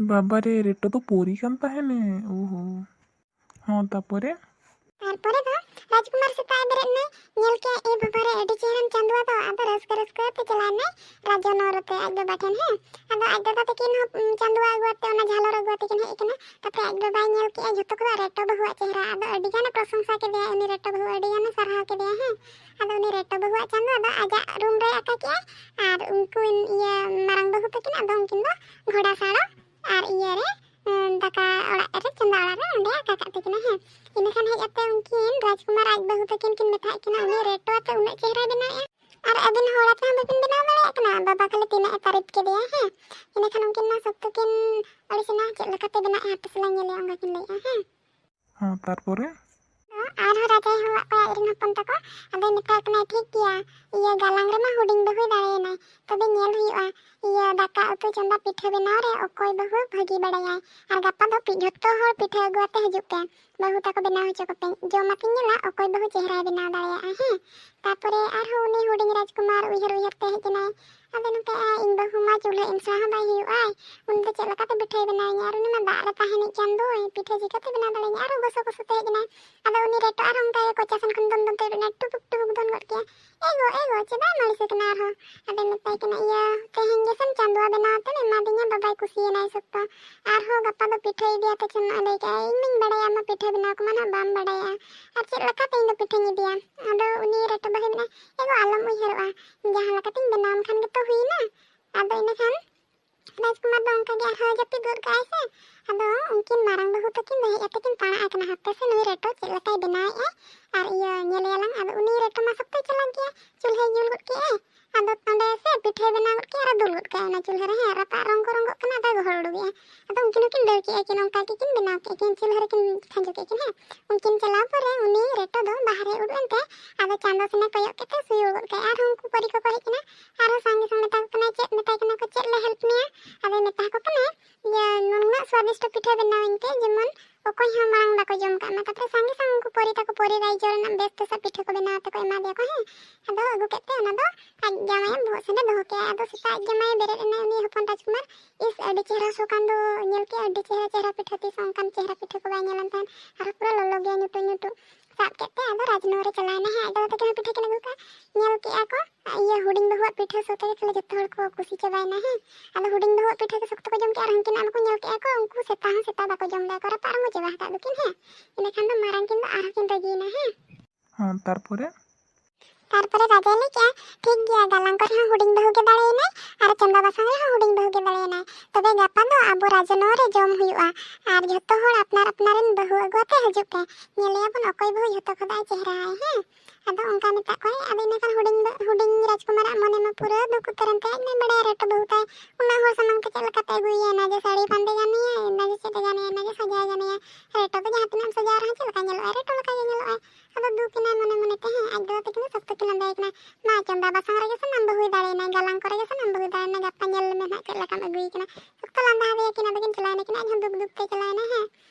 ᱵᱟᱵᱟᱨᱮ, ᱨᱮᱴᱚ ᱫᱚ ᱯᱚᱨᱤ ᱠᱟᱱ ᱛᱟᱦᱮᱱᱮ᱾ ᱳᱦᱳ᱾ ᱦᱚᱸ, ᱛᱟᱯᱚᱨᱮ? ᱛᱟᱨᱯᱚᱨᱮ ᱫᱚ ᱨᱟᱡᱽᱠᱩᱢᱟᱨ ᱥᱮᱛᱟᱜ ᱮ ᱵᱮᱨᱮᱫ ᱮᱱᱟᱭ, ᱧᱮᱞ ᱠᱮᱫ, ᱮ ᱵᱟᱵᱟᱨᱮ, ᱟᱹᱰᱤ ᱪᱮᱦᱨᱟᱱ ᱪᱟᱸᱫᱩᱣᱟ ᱫᱚ᱾ ᱟᱫᱚ ᱨᱟᱹᱥᱠᱟᱹ ᱨᱟᱹᱥᱠᱟᱹ ᱛᱮ ᱪᱟᱞᱟᱣ ᱮᱱᱟᱭ ᱨᱟᱡᱽ ᱱᱚᱜᱚᱨ ᱛᱮ ᱟᱡ ᱵᱟᱵᱟ ᱴᱷᱮᱱ, ᱦᱮᱸ᱾ ᱟᱫᱚ ᱟᱡ ᱫᱟᱫᱟ ᱛᱟᱹᱠᱤᱱ ᱦᱚᱸ, ᱩᱢ, ᱪᱟᱸᱫᱩᱣᱟ ᱟᱹᱜᱩ ᱟᱛᱮ, ᱚᱱᱟ ᱡᱷᱟᱞᱚᱨ ᱟᱹᱜᱩ ᱟᱛᱮ ᱠᱤᱱ ᱦᱮᱡ ᱟᱠᱟᱱᱟ᱾ ᱛᱟᱯᱚᱨᱮ ᱟᱡ ᱵᱟᱵᱟᱭ ᱧᱮᱞ ᱠᱮᱫᱼᱟ ᱡᱷᱚᱛᱚ ᱠᱷᱚᱱᱟᱜ ᱨᱮᱴᱚ ᱵᱟᱹᱦᱩᱣᱟᱜ ᱪᱮᱦᱨᱟ᱾ ᱟᱫᱚ ᱟᱹᱰᱤ ᱜᱟᱱᱮ ᱯᱨᱚᱥᱚᱝᱥᱟ ᱠᱮᱫᱮᱭᱟ ᱩᱱᱤ ᱨᱮᱴᱚ ᱵᱟᱹᱦᱩ, ᱟᱹᱰᱤ ᱜᱟᱱᱮ ᱥᱟᱨᱦᱟᱣ ᱠᱮᱫᱮᱭᱟ, ᱦᱮᱸ᱾ ᱟᱫᱚ ᱩᱱᱤ ᱨᱮᱴᱚ ᱵᱟᱹᱦᱩᱣᱟᱜ ᱪᱟᱸᱫᱩᱣᱟ ᱫᱚ ᱟᱡᱟᱜ ᱨᱩᱢ ᱨᱮᱭ ᱟᱠᱟ ᱠᱮᱫᱼᱟ, ᱟᱨ ᱩᱱᱠᱤᱱ, ᱤᱭᱟᱹ, ᱢᱟᱨᱟᱝ ᱵᱟᱹᱦᱩ ᱛᱟᱹᱠᱤᱱ ᱟᱫᱚ ᱩᱱᱠᱤᱱ ᱫᱚ ᱜᱷᱚᱲᱟ ᱥᱟᱲᱚ ᱟᱨ ᱤᱭᱟᱹ ᱨᱮ, ᱩᱸ, ᱫᱟᱠᱟ ᱚᱲᱟᱜ ᱨᱮ, ᱪᱚᱸᱫᱟ ᱚᱲᱟᱜ ᱨᱮ ᱚᱸᱰᱮ ᱟᱠᱟ ᱠᱟᱜ ᱛᱟᱹᱠᱤᱱᱟ, ᱦᱮᱸ᱾ ᱤᱱᱟᱹ ᱠᱷᱟᱱ ᱦᱮᱡ ᱠᱟᱛᱮ ᱩᱱᱠᱤᱱ ᱨᱟᱡᱽᱠᱩᱢᱟᱨ ᱟᱡ ᱵᱟᱹᱦᱩ ᱛᱟᱹᱠᱤᱱ ᱠᱤᱱ ᱢᱮᱛᱟᱭ ᱠᱟᱱᱟ, "ᱩᱱᱤ ᱨᱮᱴᱚ ᱟᱛᱮ ᱩᱱᱟᱹᱜ ᱪᱮᱦᱨᱟᱭ ᱵᱮᱱᱟᱣᱮᱫᱼᱟ, ᱟᱨ ᱟᱹᱵᱤᱱ ᱦᱚᱲ ᱟᱛᱮ ᱦᱚᱸ ᱵᱟᱹᱵᱤᱱ ᱵᱮᱱᱟᱣ ᱫᱟᱲᱮᱭᱟᱜ ᱠᱟᱱᱟ?" ᱵᱟᱵᱟ ᱠᱷᱟᱹᱞᱤ ᱛᱤᱱᱟᱹᱜ ᱮ ᱛᱟᱹᱨᱤᱯ ᱠᱮᱫᱮᱭᱟ, ᱦᱮᱸ᱾ ᱤᱱᱟᱹ ᱠᱷᱟᱱ ᱩᱱᱠᱤᱱ ᱢᱟ ᱥᱚᱠᱛᱚ ᱠᱤᱱ ᱟᱹᱲᱤᱥᱮᱱᱟ, "ᱪᱮᱫ ᱞᱮᱠᱟᱛᱮ ᱵᱮᱱᱟᱣᱮᱫᱼᱟ, ᱦᱟᱯᱮ ᱥᱮᱞᱟᱝ ᱧᱮᱞᱮᱭᱟ", ᱚᱱᱠᱟ ᱠᱤᱱ ᱞᱟᱹᱭᱮᱫᱼᱟ, ᱦᱮᱸ᱾ ᱦᱚᱸ, ᱛᱟᱨᱯᱚᱨᱮ? ᱟᱨᱦᱚᱸ ᱨᱟᱡᱟᱭ ᱦᱚᱦᱚᱣᱟᱫ ᱠᱚᱣᱟ ᱟᱡ ᱨᱮᱱ ᱦᱚᱯᱚᱱ ᱛᱟᱠᱚ᱾ ᱟᱫᱚᱭ ᱢᱮᱛᱟᱭ ᱠᱟᱱᱟ, "ᱴᱷᱤᱠ ᱜᱮᱭᱟ, ᱤᱭᱟᱹ, ᱜᱟᱞᱟᱝ ᱨᱮᱢᱟ ᱦᱩᱰᱤᱧ ᱵᱟᱹᱦᱩᱭ ᱫᱟᱲᱮᱭᱮᱱᱟᱭ, ᱛᱚᱵᱮ ᱧᱮᱞ ᱦᱩᱭᱩᱜᱼᱟ, ᱤᱭᱟᱹ, ᱫᱟᱠᱟ ᱩᱛᱩ ᱪᱚᱸᱫᱟ ᱯᱤᱴᱷᱟᱹ ᱵᱮᱱᱟᱣ ᱨᱮ ᱚᱠᱚᱭ ᱵᱟᱹᱦᱩ ᱵᱷᱟᱹᱜᱤ ᱵᱟᱲᱟᱭᱟᱭ᱾ ᱟᱨ ᱜᱟᱯᱟ ᱫᱚ ᱯᱤ-, ᱡᱷᱚᱛᱚ ᱦᱚᱲ ᱯᱤᱴᱷᱟᱹ ᱟᱹᱜᱩ ᱟᱛᱮ ᱦᱤᱡᱩᱜ ᱯᱮ, ᱵᱟᱹᱦᱩ ᱛᱟᱠᱚ ᱵᱮᱱᱟᱣ ᱦᱚᱪᱚ ᱠᱚᱯᱮ, ᱡᱚᱢ ᱟᱛᱮᱧ ᱧᱮᱞᱟ ᱚᱠᱚᱭ ᱵᱟᱹᱦᱩ ᱪᱮᱦᱨᱟᱭ ᱵᱮᱱᱟᱣ ᱫᱟᱲᱮᱭᱟᱜᱼᱟ, ᱦᱮᱸ?" ᱛᱟᱨᱯᱚᱨᱮ ᱟᱨᱦᱚᱸ ᱩᱱᱤ ᱦᱩᱰᱤᱧ ᱨᱟᱡᱽᱠᱩᱢᱟᱨ ᱩᱭᱦᱟᱹᱨ ᱩᱭᱦᱟᱹᱨ ᱛᱮ ᱦᱮᱡ ᱮᱱᱟᱭ᱾ ᱟᱫᱚ ᱱᱚᱛᱮ, ᱟ, ᱤᱧ ᱵᱟᱹᱦᱩ ᱢᱟ ᱪᱩᱞᱦᱟᱹ ᱮᱢ ᱥᱮᱬᱟ ᱦᱚᱸ ᱵᱟᱭ ᱦᱩᱭᱩᱜ ᱟᱭ, ᱩᱱᱤ ᱫᱚ ᱪᱮᱫ ᱞᱮᱠᱟᱛᱮ ᱯᱤᱴᱷᱟᱹᱭ ᱵᱮᱱᱟᱣ ᱤᱧᱟ? ᱟᱨ ᱩᱱᱤ ᱢᱟ ᱫᱟᱜ ᱨᱮ ᱛᱟᱦᱮᱱᱤᱡ ᱪᱟᱸᱫᱚᱭ, ᱯᱤᱴᱷᱟᱹ ᱪᱤᱠᱟᱹᱛᱮ ᱵᱮᱱᱟᱣ ᱫᱟᱲᱮᱭᱟᱹᱧᱟ? ᱟᱨᱚ ᱜᱚᱥᱚ ᱜᱚᱥᱚ ᱛᱮ ᱦᱮᱡ ᱮᱱᱟᱭ᱾ ᱟᱫᱚ ᱩᱱᱤ ᱨᱮᱴᱚ ᱟᱨᱦᱚᱸ ᱚᱱᱠᱟ ᱜᱮ ᱠᱚᱪᱟ ᱥᱮᱱ ᱠᱷᱚᱱ ᱫᱚᱱ ᱫᱚᱱ ᱛᱮ ᱩᱰᱩᱠ ᱮᱱᱟᱭ, ᱴᱩᱯᱩᱠ ᱴᱩᱯᱩᱠ ᱫᱚᱱ ᱜᱚᱫ ᱠᱮᱜᱼᱟᱭ, "ᱮ ᱜᱚ, ᱮ ᱜᱚ, ᱪᱮᱫᱟᱜ ᱮᱢ ᱟᱹᱲᱤᱥ ᱟᱠᱟᱱᱟ ᱟᱨᱦᱚᱸ?" ᱟᱫᱚᱭ ᱢᱮᱛᱟᱭ ᱠᱟᱱᱟ, "ᱤᱭᱟᱹ, ᱛᱮᱦᱮᱧ ᱜᱮᱥᱮᱢ ᱪᱟᱸᱫᱚᱣᱟ ᱵᱮᱱᱟᱣ ᱛᱮᱢ ᱮᱢᱟᱫᱤᱧᱟ, ᱵᱟᱵᱟᱭ ᱠᱩᱥᱤᱭᱮᱱᱟᱭ ᱥᱚᱠᱛᱚ᱾ ᱟᱨᱦᱚᱸ ᱜᱟᱯᱟ ᱫᱚ ᱯᱤᱴᱷᱟᱹ ᱤᱫᱤ ᱟᱛᱮ ᱪᱮᱢ ᱞᱟᱹᱭ ᱠᱮᱜᱼᱟ, ᱤᱧ ᱢᱟᱧ ᱵᱟᱲᱟᱭᱟ ᱟᱢ ᱢᱟ ᱯᱤᱴᱷᱟᱹ ᱵᱮᱱᱟᱣ ᱠᱚᱢᱟ ᱱᱟᱦᱟᱜ ᱵᱟᱢ ᱵᱟᱲᱟᱭᱟ᱾ ᱟᱨ ᱪᱮᱫ ᱞᱮᱠᱟᱛᱮ ᱤᱧ ᱫᱚ ᱯᱤᱴᱷᱟᱹᱧ ᱤᱫᱤᱭᱟ?" ᱟᱫᱚ ᱩᱱᱤ ᱨᱮᱴᱚ ᱵᱟᱹᱦᱩᱭ ᱢᱮᱱᱟ, "ᱮ ᱜᱚ, ᱟᱞᱚᱢ ᱩᱭᱦᱟᱹᱨᱚᱜᱼᱟ, ᱡᱟᱦᱟᱸ ᱞᱮᱠᱟᱛᱤᱧ ᱵᱮᱱᱟᱣ ᱟᱢ ᱠᱷᱟᱱ ᱜᱮᱛᱚ ᱦᱩᱭᱮᱱᱟ᱾" ᱟᱫᱚ ᱤᱱᱟᱹ ᱠᱷᱟᱱ ᱨᱟᱡᱽᱠᱩᱢᱟᱨ ᱫᱚ ᱚᱱᱠᱟ ᱜᱮ ᱟᱨᱦᱚᱸ ᱡᱟᱹᱯᱤᱫ ᱜᱚᱫ ᱠᱟᱜᱼᱟᱭ ᱥᱮ᱾ ᱟᱫᱚ ᱩᱱᱠᱤᱱ ᱢᱟᱨᱟᱝ ᱵᱟᱹᱦᱩ ᱛᱟᱹᱠᱤᱱ ᱫᱚ ᱦᱮᱡ ᱠᱟᱛᱮ ᱠᱤᱱ ᱯᱟᱲᱟᱜ ᱟᱠᱟᱱᱟ, ᱦᱟᱯᱮ ᱥᱮ ᱱᱩᱭ ᱨᱮᱴᱚ ᱪᱮᱫ ᱞᱮᱠᱟᱭ ᱵᱮᱱᱟᱣᱮᱫᱼᱟ, ᱟᱨ ᱤᱭᱟᱹ ᱧᱮᱞᱮᱭᱟᱞᱟᱝ᱾ ᱟᱫᱚ ᱩᱱᱤ ᱨᱮᱴᱚ ᱢᱟ ᱥᱚᱠᱛᱚᱭ ᱪᱟᱞᱟᱠ ᱜᱮᱭᱟ, ᱪᱩᱞᱦᱟᱹᱭ ᱡᱩᱞ ᱜᱚᱫ ᱠᱮᱜᱼᱟᱭ᱾ ᱟᱫᱚ ᱚᱸᱰᱮ ᱥᱮ ᱯᱤᱴᱷᱟᱹᱭ ᱵᱮᱱᱟᱣ ᱜᱚᱫ ᱠᱮᱜᱼᱟ ᱟᱨ ᱫᱩᱞ ᱜᱚᱫ ᱠᱟᱜᱼᱟᱭ ᱚᱱᱟ ᱪᱩᱞᱦᱟᱹ ᱨᱮ, ᱦᱮᱸ, ᱨᱟᱯᱟᱜ ᱨᱚᱝᱜᱚ ᱨᱚᱝᱜᱚᱜ ᱠᱟᱱᱟ, ᱟᱫᱚᱭ ᱜᱚᱦᱚᱲ ᱩᱰᱩᱠᱮᱜᱼᱟ᱾ ᱟᱫᱚ ᱩᱱᱠᱤᱱ ᱦᱚᱸᱠᱤᱱ ᱫᱟᱹᱲ ᱠᱮᱜᱼᱟ ᱠᱤᱱ, ᱚᱱᱠᱟ ᱜᱮᱠᱤᱱ ᱵᱮᱱᱟᱣ ᱠᱮᱜᱼᱟ ᱠᱤᱱ, ᱪᱩᱞᱦᱟᱹ ᱨᱮᱠᱤᱱ ᱠᱷᱟᱸᱡᱚ ᱠᱮᱜᱼᱟ ᱠᱤᱱ, ᱦᱮᱸ᱾ ᱩᱱᱠᱤᱱ ᱪᱟᱞᱟᱣ ᱯᱚᱨᱮ ᱩᱱᱤ ᱨᱮᱴᱚ ᱫᱚ ᱵᱟᱦᱨᱮ ᱩᱰᱩᱠ ᱮᱱᱛᱮ ᱟᱫᱚ ᱪᱟᱸᱫᱚ ᱥᱮᱱᱮ ᱠᱚᱭᱚᱜ ᱠᱮᱫ ᱛᱮ ᱥᱩᱭᱩᱲ ᱜᱚᱫ ᱠᱟᱭ᱾ ᱟᱨᱦᱚᱸ ᱩᱱᱠᱩ ᱯᱟᱹᱨᱤ ᱠᱚᱠᱚ ᱦᱮᱡ ᱮᱱᱟ, ᱟᱨᱦᱚᱸ ᱥᱟᱸᱜᱮ ᱥᱟᱸᱜᱮ ᱢᱮᱛᱟ ᱠᱚ ᱠᱟᱱᱟᱭ, "ᱪᱮᱫ?" ᱢᱮᱛᱟᱭ ᱠᱟᱱᱟ ᱠᱚ, "ᱪᱮᱫ ᱞᱮ ᱦᱮᱞᱯ ᱢᱮᱭᱟ?" ᱟᱫᱚᱭ ᱢᱮᱛᱟ ᱠᱚ ᱠᱟᱱᱟᱭ, ᱤᱭᱟᱹ, ᱱᱩᱱᱟᱹᱜ ᱛᱮ ᱡᱮᱢᱚᱱ ᱚᱠᱚᱭ ᱦᱚᱸ ᱢᱟᱲᱟᱝ ᱵᱟᱠᱚ ᱡᱚᱢ ᱠᱟᱜ ᱢᱟ᱾ ᱛᱟᱨᱯᱚᱨᱮ ᱥᱟᱸᱜᱮ ᱥᱟᱝ ᱩᱱᱠᱩ ᱯᱚᱨᱤ ᱛᱟᱠᱚ, ᱯᱚᱨᱤ ᱨᱟᱭᱡᱚ ᱨᱮᱱᱟᱜ ᱵᱮᱥ ᱛᱮ ᱥᱟᱵ ᱯᱤᱴᱷᱟᱹ ᱠᱚ ᱵᱮᱱᱟᱣ ᱛᱮᱠᱚ ᱮᱢᱟ ᱫᱮᱭᱟ ᱠᱚ, ᱦᱮᱸ᱾ ᱟᱫᱚ ᱟᱹᱜᱩ ᱠᱮᱫ ᱛᱮ ᱚᱱᱟ ᱫᱚ ᱟᱡ ᱡᱟᱶᱟᱭᱟᱜ ᱵᱚᱦᱚᱜ ᱥᱮᱱ ᱮ ᱫᱚᱦᱚ ᱠᱮᱜᱼᱟ᱾ ᱟᱫᱚ ᱥᱮᱛᱟᱜ ᱟᱡ ᱡᱟᱢᱟᱭᱮ ᱵᱮᱨᱮᱫ ᱮᱱᱟ, ᱩᱱᱤ ᱦᱚᱯᱚᱱ ᱨᱟᱡᱽᱠᱩᱢᱟᱨ, ᱤᱥ, ᱟᱹᱰᱤ ᱪᱮᱦᱨᱟ ᱥᱚ ᱠᱟᱱ ᱫᱚ, ᱧᱮᱞ ᱠᱮᱜᱼᱟ, ᱟᱹᱰᱤ ᱪᱮᱦᱨᱟ, ᱪᱮᱦᱨᱟ ᱯᱤᱴᱷᱟᱹ, ᱛᱤᱥ ᱦᱚᱸ ᱚᱱᱠᱟᱱ ᱪᱮᱦᱨᱟ ᱯᱤᱴᱷᱟᱹ ᱠᱚ ᱵᱟᱭ ᱧᱮᱞ ᱟᱱ ᱛᱟᱦᱮᱸᱫ᱾ ᱟᱨᱦᱚᱸ ᱯᱩᱨᱟᱹ ᱞᱚᱞᱚ ᱜᱮᱭᱟ, ᱧᱩᱴᱩ ᱧᱩᱴᱩ᱾ ᱥᱟᱵ ᱠᱮᱫ ᱛᱮ ᱟᱫᱚ ᱨᱟᱡᱽᱱᱚᱜᱚᱨ ᱮ ᱪᱟᱞᱟᱣ ᱮᱱᱟ, ᱦᱮᱸ᱾ ᱟᱡ ᱫᱟᱫᱟ ᱛᱟᱹᱠᱤᱱ ᱦᱚᱸ ᱯᱤᱴᱷᱟᱹ ᱠᱤᱱ ᱟᱹᱜᱩ ᱠᱟᱜᱼᱟ, ᱧᱮᱞ ᱠᱮᱜᱼᱟ ᱠᱚ, ᱤᱭᱟᱹ, ᱦᱩᱰᱤᱧ ᱵᱟᱹᱦᱩᱣᱟᱜ ᱯᱤᱴᱷᱟᱹ ᱥᱚ ᱛᱮᱜᱮ ᱠᱷᱟᱹᱞᱤ ᱡᱚᱛᱚ ᱦᱚᱲ ᱠᱚ ᱠᱩᱥᱤ ᱪᱟᱵᱟᱭᱮᱱᱟ, ᱦᱮᱸ᱾ ᱟᱫᱚ ᱦᱩᱰᱤᱧ ᱵᱟᱹᱦᱩᱣᱟᱜ ᱯᱤᱴᱷᱟᱹ ᱜᱮ ᱥᱚᱠᱛᱚ ᱠᱚ ᱡᱚᱢ ᱠᱮᱜᱼᱟ ᱟᱨ ᱦᱟᱹᱱᱠᱤᱱᱟᱜ ᱢᱟᱠᱚ ᱧᱮᱞ ᱠᱮᱜᱼᱟ ᱠᱚ, ᱩᱱᱠᱩ ᱥᱮᱛᱟ ᱦᱚᱸ ᱥᱮᱛᱟ ᱵᱟᱠᱚ ᱡᱚᱢ ᱞᱮᱜᱼᱟ ᱠᱚ, ᱨᱟᱯᱟᱜ ᱨᱚᱝᱜᱚ ᱪᱟᱵᱟ ᱟᱠᱟᱫ ᱫᱚᱠᱤᱱ, ᱦᱮᱸ᱾ ᱤᱱᱟᱹᱠᱷᱟᱱ ᱫᱚ ᱢᱟᱨᱟᱝ ᱠᱤᱱ ᱫᱚ ᱟᱨᱦᱚᱸ ᱠᱤᱱ ᱨᱟᱹᱜᱤᱭᱮᱱᱟ, ᱦᱮᱸ᱾ ᱦᱚᱸ, ᱛᱟᱨᱯᱚᱨᱮ? ᱛᱟᱨᱯᱚᱨᱮ ᱨᱟᱡᱟᱭ ᱞᱟᱹᱭ ᱠᱮᱜᱼᱟ, ᱴᱷᱤᱠ ᱜᱮᱭᱟ, ᱜᱟᱞᱟᱝ ᱠᱚᱨᱮ ᱦᱚᱸ ᱦᱩᱰᱤᱧ ᱵᱟᱹᱦᱩ ᱜᱮ ᱫᱟᱲᱮᱭᱮᱱᱟᱭ ᱟᱨ ᱪᱚᱸᱫᱟ ᱵᱟᱥᱟᱝ ᱨᱮᱦᱚᱸ ᱦᱩᱰᱤᱧ ᱵᱟᱹᱦᱩ ᱜᱮ ᱫᱟᱲᱮᱭᱮᱱᱟᱭ᱾ ᱛᱚᱵᱮ ᱜᱟᱯᱟ ᱫᱚ ᱟᱵᱚ ᱨᱟᱡᱽᱱᱚᱜᱚᱨ ᱨᱮ ᱡᱚᱢ ᱦᱩᱭᱩᱜᱼᱟ ᱟᱨ ᱡᱷᱚᱛᱚ ᱦᱚᱲ ᱟᱯᱱᱟᱨ ᱟᱯᱱᱟᱨ ᱨᱮᱱ ᱵᱟᱹᱦᱩ ᱟᱹᱜᱩ ᱟᱛᱮ ᱦᱤᱡᱩᱜ ᱯᱮ᱾ ᱧᱮᱞᱮᱭᱟᱵᱚᱱ ᱚᱠᱚᱭ ᱵᱟᱹᱦᱩ ᱡᱷᱚᱛᱚ ᱠᱷᱚᱱᱟᱜ ᱮ ᱪᱮᱦᱨᱟᱭᱟ, ᱦᱮᱸ᱾ ᱟᱫᱚ ᱚᱱᱠᱟ ᱢᱮᱛᱟᱜ ᱠᱚᱣᱟᱭ᱾ ᱟᱫᱚ ᱤᱱᱟᱹ ᱠᱷᱟᱱ ᱦᱩᱰᱤᱧ ᱫᱚ, ᱦᱩᱰᱤᱧ ᱨᱟᱡᱽᱠᱩᱢᱟᱨᱟᱜ ᱢᱚᱱᱮ ᱢᱟ ᱯᱩᱨᱟᱹ ᱫᱩᱠ ᱩᱛᱟᱹᱨᱮᱱ ᱛᱟᱭᱟ, ᱟᱡ ᱢᱟᱭ ᱵᱟᱲᱟᱭᱟ ᱨᱮᱴᱚ ᱵᱟᱹᱦᱩ ᱛᱟᱭ ᱩᱱᱟᱹᱜ ᱦᱚᱲ ᱥᱟᱢᱟᱝ ᱛᱮ ᱪᱮᱫ ᱞᱮᱠᱟᱛᱮ ᱟᱹᱜᱩᱭᱮᱭᱟ, ᱱᱟ ᱡᱮ ᱥᱟᱹᱲᱤ ᱵᱟᱸᱫᱮ ᱜᱟᱱᱮᱭᱟ, ᱱᱟ ᱡᱮ ᱪᱮᱫ ᱮ ᱜᱟᱱᱮᱭᱟ, ᱱᱟ ᱡᱮ ᱥᱟᱡᱟᱣ ᱜᱟᱱᱮᱭᱟ᱾ ᱨᱮᱴᱚ ᱫᱚ ᱡᱟᱦᱟᱸ ᱛᱤᱱᱟᱹᱜ ᱮᱢ ᱥᱟᱡᱟᱣ ᱨᱮᱦᱚᱸ ᱪᱮᱫ ᱞᱮᱠᱟ ᱧᱮᱞᱚᱜᱼᱟᱭ? ᱨᱮᱴᱚ ᱞᱮᱠᱟ ᱜᱮ ᱧᱮᱞᱚᱜᱼᱟᱭ᱾ ᱟᱫᱚ ᱫᱩᱠ ᱮᱱᱟᱭ ᱢᱚᱱᱮ ᱢᱚᱱᱮ ᱛᱮ, ᱦᱮᱸ, ᱟᱡ ᱫᱟᱫᱟ ᱛᱟᱹᱠᱤᱱ ᱫᱚ ᱥᱚᱠᱛᱚ ᱠᱤᱱ ᱞᱟᱸᱫᱟᱭᱮ ᱠᱟᱱᱟ, ᱢᱟ ᱪᱚᱸᱫᱟ ᱵᱟᱥᱟᱝ ᱨᱮᱜᱮ ᱥᱟᱱᱟᱢ ᱵᱟᱹᱦᱩᱭ ᱫᱟᱲᱮᱭᱮᱱᱟᱭ, ᱜᱟᱞᱟᱝ ᱠᱚᱨᱮ ᱜᱮ ᱥᱟᱱᱟᱢ ᱵᱟᱹᱦᱩᱭ ᱫᱟᱲᱮᱭᱮᱱᱟᱭ, ᱜᱟᱯᱟ ᱧᱮᱞ ᱢᱮ ᱱᱟᱦᱟᱜ ᱪᱮᱫ ᱞᱮᱠᱟᱢ ᱟᱹᱜᱩᱭᱮ ᱠᱟᱱᱟ᱾ ᱥᱚᱠᱛᱚ ᱞᱟᱸᱫᱟ ᱟᱫᱮᱭᱟ ᱠᱤᱱ, ᱟᱫᱚ ᱠᱤᱱ ᱪᱟᱞᱟᱣᱮᱱᱟ ᱠᱤᱱ, ᱟᱡ ᱦᱚᱸ ᱫᱩᱠ ᱫᱩᱠ ᱛᱮ ᱪᱟᱞᱟᱣᱮᱱᱟᱭ, ᱦᱮᱸ᱾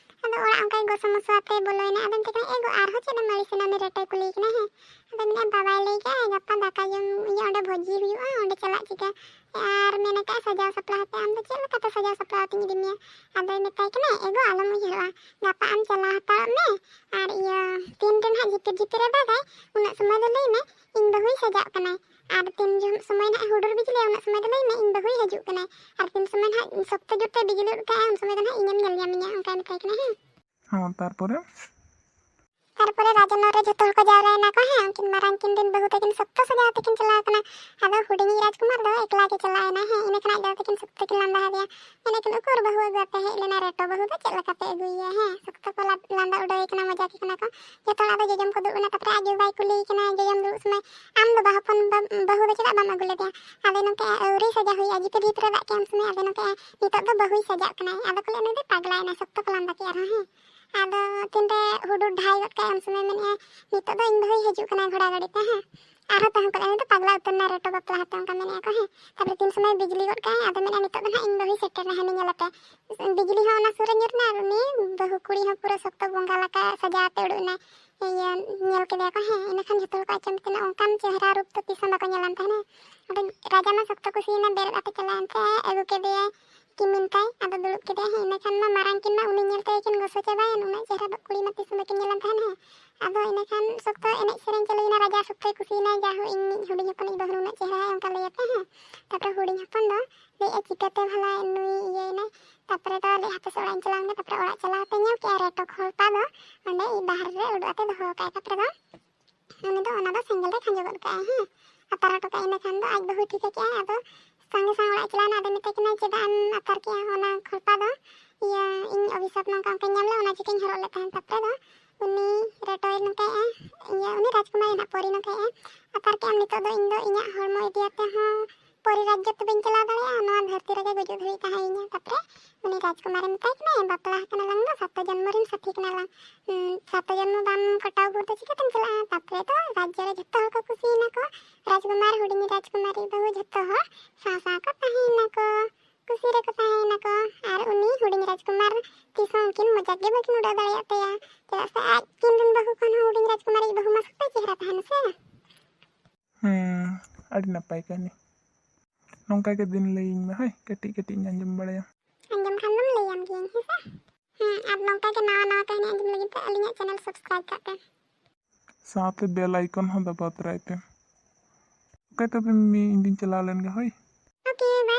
ᱟᱫᱚ ᱚᱲᱟᱜ ᱚᱱᱠᱟ ᱜᱮ ᱜᱚᱥᱚ ᱢᱚᱥᱚ ᱟᱛᱮ ᱵᱚᱞᱚᱭᱮᱱᱟ᱾ ᱟᱫᱚ ᱢᱮᱛᱟᱭ ᱠᱟᱱᱟ, "ᱮ ᱜᱚ, ᱟᱨᱦᱚᱸ ᱪᱮᱫ ᱮᱢ ᱟᱹᱲᱤᱥᱮᱱᱟ?" ᱩᱱᱤ ᱨᱮᱴᱚᱭ ᱠᱩᱞᱤᱭᱮ ᱠᱟᱱᱟ, ᱦᱮᱸ᱾ ᱟᱫᱚ ᱢᱮᱱᱮᱫᱼᱟ, "ᱵᱟᱵᱟᱭ ᱞᱟᱹᱭ ᱠᱟᱜᱼᱟ, ᱜᱟᱯᱟ ᱫᱟᱠᱟ ᱡᱚᱢ, ᱤᱭᱟᱹ, ᱚᱸᱰᱮ ᱵᱷᱚᱡᱤ ᱦᱩᱭᱩᱜᱼᱟ, ᱚᱸᱰᱮ ᱪᱟᱞᱟᱜ ᱪᱤᱠᱟᱹ? ᱟᱨ ᱢᱮᱱ ᱟᱠᱟᱫᱼᱟ, ᱥᱟᱡᱟᱣ ᱥᱟᱯᱲᱟᱣ ᱟᱛᱮ, ᱟᱢ ᱫᱚ ᱪᱮᱫ ᱞᱮᱠᱟᱛᱮ ᱥᱟᱡᱟᱣ ᱥᱟᱯᱲᱟᱣ ᱟᱛᱮᱧ ᱤᱫᱤ ᱢᱮᱭᱟ?" ᱟᱫᱚᱭ ᱢᱮᱛᱟᱭ ᱠᱟᱱᱟ, "ᱮ ᱜᱚ, ᱟᱞᱚᱢ ᱩᱭᱦᱟᱹᱨᱚᱜᱼᱟ, ᱜᱟᱯᱟ ᱟᱢ ᱪᱟᱞᱟᱣ ᱦᱟᱛᱟᱲᱚᱜ ᱢᱮ, ᱟᱨ ᱤᱭᱟᱹ, ᱛᱤᱱ ᱨᱮ ᱱᱟᱦᱟᱜ ᱡᱷᱤᱯᱤᱨ ᱡᱷᱤᱯᱤᱨ ᱮ ᱫᱟᱜᱟᱭ, ᱩᱱᱟᱹᱜ ᱥᱚᱢᱚᱭ ᱫᱚ ᱞᱟᱹᱭ ᱢᱮ, ᱤᱧ ᱵᱟᱹᱦᱩᱭ ᱥᱟᱡᱟᱜ ᱠᱟᱱᱟᱭ᱾ ᱟᱨ ᱛᱤᱱ ᱡᱚᱦᱚᱜ ᱥᱚᱢᱚᱭ ᱱᱟᱦᱟᱜ ᱦᱩᱰᱩᱨ ᱵᱤᱡᱽᱞᱤᱭᱟ, ᱩᱱᱟᱹᱜ ᱥᱚᱢᱚᱭ ᱫᱚ ᱞᱟᱹᱭ ᱢᱮ, ᱤᱧ ᱵᱟᱹᱦᱩᱭ ᱦᱤᱡᱩᱜ ᱠᱟᱱᱟᱭ᱾ ᱟᱨ ᱛᱤᱱ ᱥᱚᱢᱚᱭ ᱱᱟᱦᱟᱜ ᱥᱚᱠᱛᱚ ᱡᱳᱨᱛᱮ ᱵᱤᱡᱽᱞᱤ ᱜᱚᱫ ᱠᱟᱜᱼᱟᱭ, ᱩᱱ ᱥᱚᱢᱚᱭ ᱫᱚ ᱱᱟᱦᱟᱜ ᱤᱧᱮᱢ ᱧᱮᱞ ᱧᱟᱢᱤᱧᱟ", ᱚᱱᱠᱟᱭ ᱢᱮᱛᱟᱭ ᱠᱟᱱᱟ, ᱦᱮᱸ᱾ ᱦᱚᱸ, ᱛᱟᱨᱯᱚᱨᱮ? ᱛᱟᱨᱯᱚᱨᱮ ᱨᱟᱡᱽᱱᱚᱜᱚᱨ ᱨᱮ ᱡᱷᱚᱛᱚ ᱦᱚᱲ ᱠᱚ ᱡᱟᱣᱨᱟᱭᱮᱱᱟ ᱠᱚ, ᱦᱮᱸ, ᱩᱱᱠᱤᱱ ᱢᱟᱨᱟᱝ ᱠᱤᱱ ᱨᱮᱱ ᱵᱟᱹᱦᱩ ᱛᱟᱹᱠᱤᱱ ᱥᱚᱠᱛᱚ ᱥᱟᱡᱟᱣ ᱛᱮᱠᱤᱱ ᱪᱟᱞᱟᱣ ᱠᱟᱱᱟ᱾ ᱟᱫᱚ ᱦᱩᱰᱤᱧᱤᱡ ᱨᱟᱡᱽᱠᱩᱢᱟᱨ ᱫᱚ ᱮᱠᱞᱟ ᱜᱮ ᱪᱟᱞᱟᱣ ᱮᱱᱟᱭ, ᱦᱮᱸ, ᱤᱱᱟᱹ ᱠᱷᱚᱱ ᱟᱡ ᱫᱟᱫᱟ ᱛᱟᱹᱠᱤᱱ ᱥᱚᱠᱛᱚ ᱠᱤᱱ ᱞᱟᱸᱫᱟ ᱟᱫᱮᱭᱟ᱾ ᱢᱮᱱᱮᱫ ᱠᱤᱱ, "ᱩᱠᱩᱨ ᱵᱟᱹᱦᱩ ᱟᱹᱜᱩ ᱟᱯᱮ ᱦᱮᱡ ᱞᱮᱱᱟ ᱨᱮᱴᱚ ᱵᱟᱹᱦᱩ ᱫᱚ ᱪᱮᱫ ᱞᱮᱠᱟ ᱯᱮ ᱟᱹᱜᱩᱭᱮᱭᱟ?" ᱦᱮᱸ, ᱥᱚᱠᱛᱚ ᱠᱚ ᱞᱟ-, ᱞᱟᱸᱫᱟ ᱩᱰᱟᱹᱣᱮ ᱠᱟᱱᱟ, ᱢᱚᱡᱟᱠᱮ ᱠᱟᱱᱟ ᱠᱚ᱾ ᱡᱚᱛᱚ ᱦᱚᱲ ᱟᱫᱚ ᱡᱚᱡᱚᱢ ᱠᱚ ᱫᱩᱲᱩᱵ ᱮᱱᱟ, ᱛᱟᱨᱯᱚᱨᱮ ᱟᱡ ᱵᱟᱵᱟᱭ ᱠᱩᱞᱤᱭᱮ ᱠᱟᱱᱟ, ᱡᱚᱡᱚᱢ ᱫᱩᱲᱩᱵ ᱥᱚᱢᱚᱭ, "ᱟᱢ ᱫᱚ ᱵᱟ ᱦᱚᱯᱚᱱ ᱵᱟ-, ᱵᱟᱹᱦᱩ ᱫᱚ ᱪᱮᱫᱟᱜ ᱵᱟᱢ ᱟᱹᱜᱩ ᱞᱮᱫᱮᱭᱟ?" ᱟᱫᱚ ᱱᱚᱝᱠᱟ, "ᱟᱹᱣᱨᱤ ᱥᱟᱡᱟ ᱦᱩᱭᱩᱜᱼᱟ, ᱡᱤᱯᱤᱨ ᱡᱤᱯᱤᱨ ᱮ ᱫᱟᱜ ᱠᱮᱫ ᱩᱱ ᱥᱚᱢᱚᱭ", ᱟᱫᱚ ᱱᱚᱝᱠᱟ, "ᱱᱤᱛᱚᱜ ᱫᱚ ᱵᱟᱹᱦᱩᱭ ᱥᱟᱡᱟᱜ ᱠᱟᱱᱟᱭ", ᱟᱫᱚ ᱠᱚ ᱞᱟᱹᱭᱟ, "ᱱᱩᱭ ᱫᱚᱭ ᱯᱟᱜᱽᱞᱟᱭᱮᱱᱟ", ᱥᱚᱠᱛᱚ ᱠᱚ ᱞᱟᱸᱫᱟ ᱠᱮᱫᱼᱟ ᱟᱨᱦᱚᱸ, ᱦᱮᱸ᱾ ᱟᱫᱚ ᱛᱤᱱᱨᱮ ᱦᱩᱰᱩᱨ ᱰᱷᱟᱭ ᱜᱚᱫ ᱠᱟᱜᱼᱟᱭ, ᱩᱱ ᱥᱚᱢᱚᱭ ᱢᱮᱱᱮᱫᱼᱟᱭ, "ᱱᱤᱛᱚᱜ ᱫᱚ ᱤᱧ ᱵᱟᱹᱦᱩᱭ ᱦᱤᱡᱩᱜ ᱠᱟᱱᱟᱭ ᱜᱷᱚᱲᱟ ᱜᱟᱹᱰᱤ ᱛᱮ", ᱦᱮᱸ᱾ ᱟᱨᱦᱚᱸ ᱛᱟᱦᱮᱸ ᱠᱚᱜᱼᱟ, ᱩᱱᱤ ᱫᱚ ᱯᱟᱜᱽᱞᱟ ᱩᱛᱟᱹᱨ ᱮᱱᱟᱭ ᱨᱮᱴᱚ ᱵᱟᱯᱞᱟ ᱦᱟᱛᱮ, ᱚᱱᱠᱟ ᱢᱮᱱᱮᱫᱼᱟ ᱠᱚ, ᱦᱮᱸ᱾ ᱛᱟᱯᱚᱨᱮ ᱛᱤᱱ ᱥᱚᱢᱚᱭ ᱵᱤᱡᱽᱞᱤ ᱜᱚᱫ ᱠᱟᱜᱼᱟᱭ, ᱟᱫᱚ ᱢᱮᱱᱮᱫᱼᱟ, "ᱱᱤᱛᱚᱜ ᱫᱚ ᱱᱟᱦᱟᱜ ᱤᱧ ᱵᱟᱹᱦᱩᱭ ᱥᱮᱴᱮᱨ ᱱᱟ, ᱦᱟᱹᱱᱤ ᱧᱮᱞᱮᱯᱮ᱾" ᱵᱤᱡᱽᱞᱤ ᱦᱚᱸ ᱚᱱᱟ ᱥᱩᱨ ᱨᱮ ᱧᱩᱨ ᱮᱱᱟ ᱟᱨ ᱩᱱᱤ ᱵᱟᱹᱦᱩ ᱠᱩᱲᱤ ᱦᱚᱸ ᱯᱩᱨᱟᱹ ᱥᱚᱠᱛᱚ ᱵᱚᱸᱜᱟ ᱞᱮᱠᱟ ᱥᱟᱡᱟᱣ ᱟᱛᱮ ᱩᱰᱩᱠ ᱮᱱᱟᱭ᱾ ᱤᱭᱟᱹ, ᱧᱮᱞ ᱠᱮᱫᱮᱭᱟ ᱠᱚ, ᱦᱮᱸ᱾ ᱤᱱᱟᱹ ᱠᱷᱟᱱ ᱡᱷᱚᱛᱚ ᱦᱚᱲ ᱠᱚ ᱟᱪᱚᱢᱵᱤᱛ ᱮᱱᱟ, ᱚᱱᱠᱟᱱ ᱪᱮᱦᱨᱟ ᱨᱩᱯ ᱫᱚ ᱛᱤᱥ ᱦᱚᱸ ᱵᱟᱠᱚ ᱧᱮᱞᱟᱱ ᱛᱟᱦᱮᱱᱟ᱾ ᱟᱫᱚ ᱨᱟᱡᱟ ᱢᱟ ᱥᱚᱠᱛᱚ ᱠᱩᱥᱤᱭᱮᱱᱟ, ᱵᱮᱨᱮᱫ ᱟᱛᱮ ᱪᱟᱞᱟᱣᱮᱱ ᱛᱮ ᱟᱹᱜᱩ ᱠᱮᱫᱮᱭᱟᱭ ᱠᱤᱢᱤᱱ ᱛᱟᱭ, ᱟᱫᱚ ᱫᱩᱲᱩᱵ ᱠᱮᱫᱮᱭᱟᱭ, ᱦᱮᱸ᱾ ᱤᱱᱟᱹ ᱠᱷᱟᱱ ᱢᱟ ᱢᱟᱨᱟᱝ ᱠᱤᱱ ᱢᱟ ᱩᱱᱤ ᱧᱮᱞ ᱛᱮᱜᱮ ᱠᱤᱱ ᱜᱚᱥᱚ ᱪᱟᱵᱟᱭᱮᱱ, ᱩᱱᱟᱹᱜ ᱪᱮᱦᱨᱟ ᱠᱩᱲᱤ ᱢᱟ ᱛᱤᱥ ᱦᱚᱸ ᱵᱟᱹᱠᱤᱱ ᱧᱮᱞᱟᱱ ᱛᱟᱦᱮᱱ, ᱦᱮᱸ᱾ ᱟᱫᱚ ᱤᱱᱟᱹ ᱠᱷᱟᱱ ᱥᱚᱠᱛᱚ ᱮᱱᱮᱡ ᱥᱮᱨᱮᱧ ᱪᱟᱹᱞᱩᱭᱮᱱᱟ, ᱨᱟᱡᱟ ᱥᱚᱠᱛᱚᱭ ᱠᱩᱥᱤᱭᱮᱱᱟ, "ᱡᱟ ᱦᱳ, ᱤᱧᱤᱡ ᱦᱩᱰᱤᱧ ᱦᱚᱯᱚᱱᱤᱡ ᱵᱟᱹᱦᱩ ᱱᱩᱱᱟᱹᱜ ᱪᱮᱦᱨᱟᱭᱟ", ᱚᱱᱠᱟ ᱞᱟᱹᱭ ᱟᱛᱮ, ᱦᱮᱸ᱾ ᱛᱟᱯᱚᱨᱮ ᱦᱩᱰᱤᱧ ᱦᱚᱯᱚᱱ ᱫᱚ ᱞᱟᱹᱭᱮᱫᱼᱟ, "ᱪᱤᱠᱟᱹᱛᱮ ᱵᱷᱟᱞᱟ ᱱᱩᱭ ᱤᱭᱟᱹᱭᱮᱱᱟᱭ?" ᱛᱟᱯᱚᱨᱮ ᱫᱚ ᱞᱟᱹᱭ, "ᱦᱟᱯᱮ ᱥᱮ ᱚᱲᱟᱜ ᱤᱧ ᱪᱟᱞᱟᱣ ᱞᱮᱱᱜᱮ", ᱛᱟᱯᱚᱨᱮ ᱚᱲᱟᱜ ᱪᱟᱞᱟᱣ ᱠᱟᱛᱮ ᱧᱮᱞ ᱠᱮᱜᱼᱟᱭ ᱨᱮᱴᱚ ᱠᱷᱚᱞᱯᱟ ᱫᱚ ᱚᱸᱰᱮ ᱵᱟᱦᱨᱮ ᱨᱮ ᱩᱰᱩᱠ ᱟᱛᱮ ᱫᱚᱦᱚ ᱠᱟᱜᱼᱟᱭ᱾ ᱛᱟᱯᱚᱨᱮ ᱫᱚ ᱩᱱᱤ ᱫᱚ ᱚᱱᱟ ᱫᱚ ᱥᱮᱸᱜᱮᱞ ᱨᱮ ᱠᱷᱟᱸᱡᱚ ᱜᱚᱫ ᱠᱟᱜᱼᱟᱭ, ᱦᱮᱸ, ᱟᱛᱟᱨ ᱦᱚᱴᱚ ᱠᱟᱜᱼᱟᱭ᱾ ᱤᱱᱟᱹ ᱠᱷᱟᱱ ᱫᱚ ᱟᱡ ᱵᱟᱹᱦᱩ ᱴᱷᱤᱠᱟᱹ ᱠᱮᱜᱼᱟᱭ, ᱟᱫᱚ ᱥᱟᱸᱜᱮ ᱥᱟᱶ ᱚᱲᱟᱜ ᱮ ᱪᱟᱞᱟᱣᱮᱱᱟ᱾ ᱟᱫᱚ ᱢᱮᱛᱟᱭ ᱠᱟᱱᱟᱭ, "ᱪᱮᱫᱟᱜ ᱮᱢ ᱟᱛᱟᱨ ᱠᱮᱜᱼᱟ ᱚᱱᱟ ᱠᱷᱚᱞᱯᱟ ᱫᱚ? ᱤᱭᱟᱹ, ᱤᱧ ᱚᱵᱷᱤᱥᱟᱯ ᱱᱚᱝᱠᱟ ᱚᱱᱠᱟᱧ ᱧᱟᱢ ᱞᱮᱫ, ᱚᱱᱟ ᱪᱤᱠᱟᱹᱧ ᱦᱚᱨᱚᱜ ᱞᱮᱫ ᱛᱟᱦᱮᱸᱫ?" ᱛᱟᱯᱚᱨᱮ ᱫᱚ ᱩᱱᱤ ᱨᱮᱴᱚᱭ ᱱᱚᱝᱠᱟᱭᱮᱜᱼᱟ, ᱤᱭᱟᱹ, ᱩᱱᱤ ᱨᱟᱡᱽᱠᱩᱢᱟᱨᱤ ᱱᱟᱜ ᱯᱚᱨᱤ ᱱᱚᱝᱠᱟᱭᱮᱜᱼᱟ, "ᱟᱛᱟᱨ ᱠᱮᱜᱼᱟᱢ, ᱱᱤᱛᱚᱜ ᱫᱚ ᱤᱧ ᱫᱚ ᱤᱧᱟᱹᱜ ᱦᱚᱲᱢᱚ ᱤᱫᱤ ᱟᱛᱮ ᱦᱚᱸ ᱯᱚᱨᱤ ᱨᱟᱡᱽᱡᱚ ᱛᱮ ᱵᱟᱹᱧ ᱪᱟᱞᱟᱣ ᱫᱟᱲᱮᱭᱟᱜᱼᱟ, ᱱᱚᱣᱟ ᱫᱷᱟᱹᱨᱛᱤ ᱨᱮᱜᱮ ᱜᱩᱡᱩᱜ ᱫᱷᱟᱹᱵᱤᱡ ᱛᱟᱦᱮᱸᱭᱤᱧᱟ᱾" ᱛᱟᱯᱚᱨᱮ ᱩᱱᱤ ᱨᱟᱡᱽᱠᱩᱢᱟᱨᱮ ᱢᱮᱛᱟᱭ ᱠᱟᱱᱟ, "ᱵᱟᱯᱞᱟ ᱟᱠᱟᱱᱟ ᱞᱟᱝ ᱫᱚ, ᱥᱟᱛᱚ ᱡᱚᱱᱢᱚ ᱨᱮᱱ ᱥᱟᱹᱛᱷᱤ ᱠᱟᱱᱟ ᱞᱟᱝ᱾ ᱩᱸ, ᱥᱟᱛᱚ ᱡᱚᱱᱢᱚ ᱵᱟᱢ ᱠᱚᱴᱟᱣ ᱵᱷᱳᱨ ᱫᱚ ᱪᱤᱠᱟᱹᱛᱮᱢ ᱪᱟᱞᱟᱜᱼᱟ?" ᱛᱟᱯᱚᱨᱮ ᱫᱚ ᱨᱟᱡᱽᱡᱚ ᱨᱮ ᱡᱷᱚᱛᱚ ᱦᱚᱲ ᱠᱚ ᱠᱩᱥᱤᱭᱮᱱᱟ ᱠᱚ, ᱨᱟᱡᱽᱠᱩᱢᱟᱨ, ᱦᱩᱰᱤᱧ ᱨᱟᱡᱽᱠᱩᱢᱟᱨᱤ ᱵᱟᱹᱦᱩ, ᱡᱷᱚᱛᱚ ᱦᱚᱲ ᱥᱟᱶ ᱥᱟᱶ ᱠᱚ ᱛᱟᱦᱮᱸᱭᱮᱱᱟ ᱠᱚ, ᱠᱩᱥᱤ ᱨᱮᱠᱚ ᱛᱟᱦᱮᱸᱭᱮᱱᱟ ᱠᱚ᱾ ᱟᱨ ᱩᱱᱤ ᱦᱩᱰᱤᱧ ᱨᱟᱡᱽᱠᱩᱢᱟᱨ ᱛᱤᱥ ᱦᱚᱸ ᱩᱱᱠᱤᱱ ᱢᱚᱡᱟ ᱜᱮ ᱵᱟᱹᱠᱤᱱ ᱩᱰᱟᱹᱣ ᱫᱟᱲᱮᱭᱟᱜ ᱛᱟᱭᱟ, ᱪᱮᱫᱟᱜ ᱥᱮ ᱟᱡ ᱠᱤᱱ ᱨᱮᱱ ᱵᱟᱹᱦᱩ ᱠᱷᱚᱱ ᱦᱚᱸ ᱦᱩᱰᱤᱧ ᱨᱟᱡᱽᱠᱩᱢᱟᱨᱤᱡ ᱵᱟᱹᱦᱩ ᱢᱟ ᱥᱚᱠᱛᱚᱭ ᱪᱮᱦᱨᱟ ᱛᱟᱦᱮᱱᱟ ᱥᱮ᱾ ᱦᱮᱸ, ᱟᱹᱰᱤ ᱱᱟᱯᱟᱭ ᱠᱟᱹᱦᱱᱤ᱾ ᱱᱚᱝᱠᱟ ᱜᱮ ᱫᱤᱱ ᱞᱟᱹᱭᱟᱹᱧ ᱢᱮ, ᱦᱳᱭ, ᱠᱟᱹᱴᱤᱡ ᱠᱟᱹᱴᱤᱡ ᱤᱧ ᱟᱸᱡᱚᱢ ᱵᱟᱲᱟᱭᱟ᱾ ᱟᱸᱡᱚᱢ ᱠᱷᱟᱱ ᱫᱚᱢ ᱞᱟᱹᱭᱟᱢ ᱜᱤᱭᱟᱹᱧ, ᱦᱮᱸ ᱥᱮ? ᱦᱮᱸ, ᱟᱨ ᱱᱚᱝᱠᱟ ᱜᱮ ᱱᱟᱣᱟ ᱱᱟᱣᱟ ᱠᱟᱹᱦᱱᱤ ᱟᱸᱡᱚᱢ ᱞᱟᱹᱜᱤᱫ ᱛᱮ ᱟᱹᱞᱤᱧᱟᱜ channel subscribe ᱠᱟᱜ ᱯᱮ᱾ ᱥᱟᱶᱛᱮ bell icon ᱦᱚᱸ ᱫᱟᱵᱟᱣ ᱛᱚᱨᱟᱭ ᱯᱮ᱾ ᱳᱠᱮ, ᱛᱚᱵᱮ ᱢᱤᱢᱤ, ᱤᱧ ᱫᱩᱧ ᱪᱟᱞᱟᱣ ᱞᱮᱱ ᱜᱮ, ᱦᱳᱭ᱾ Okay, bye᱾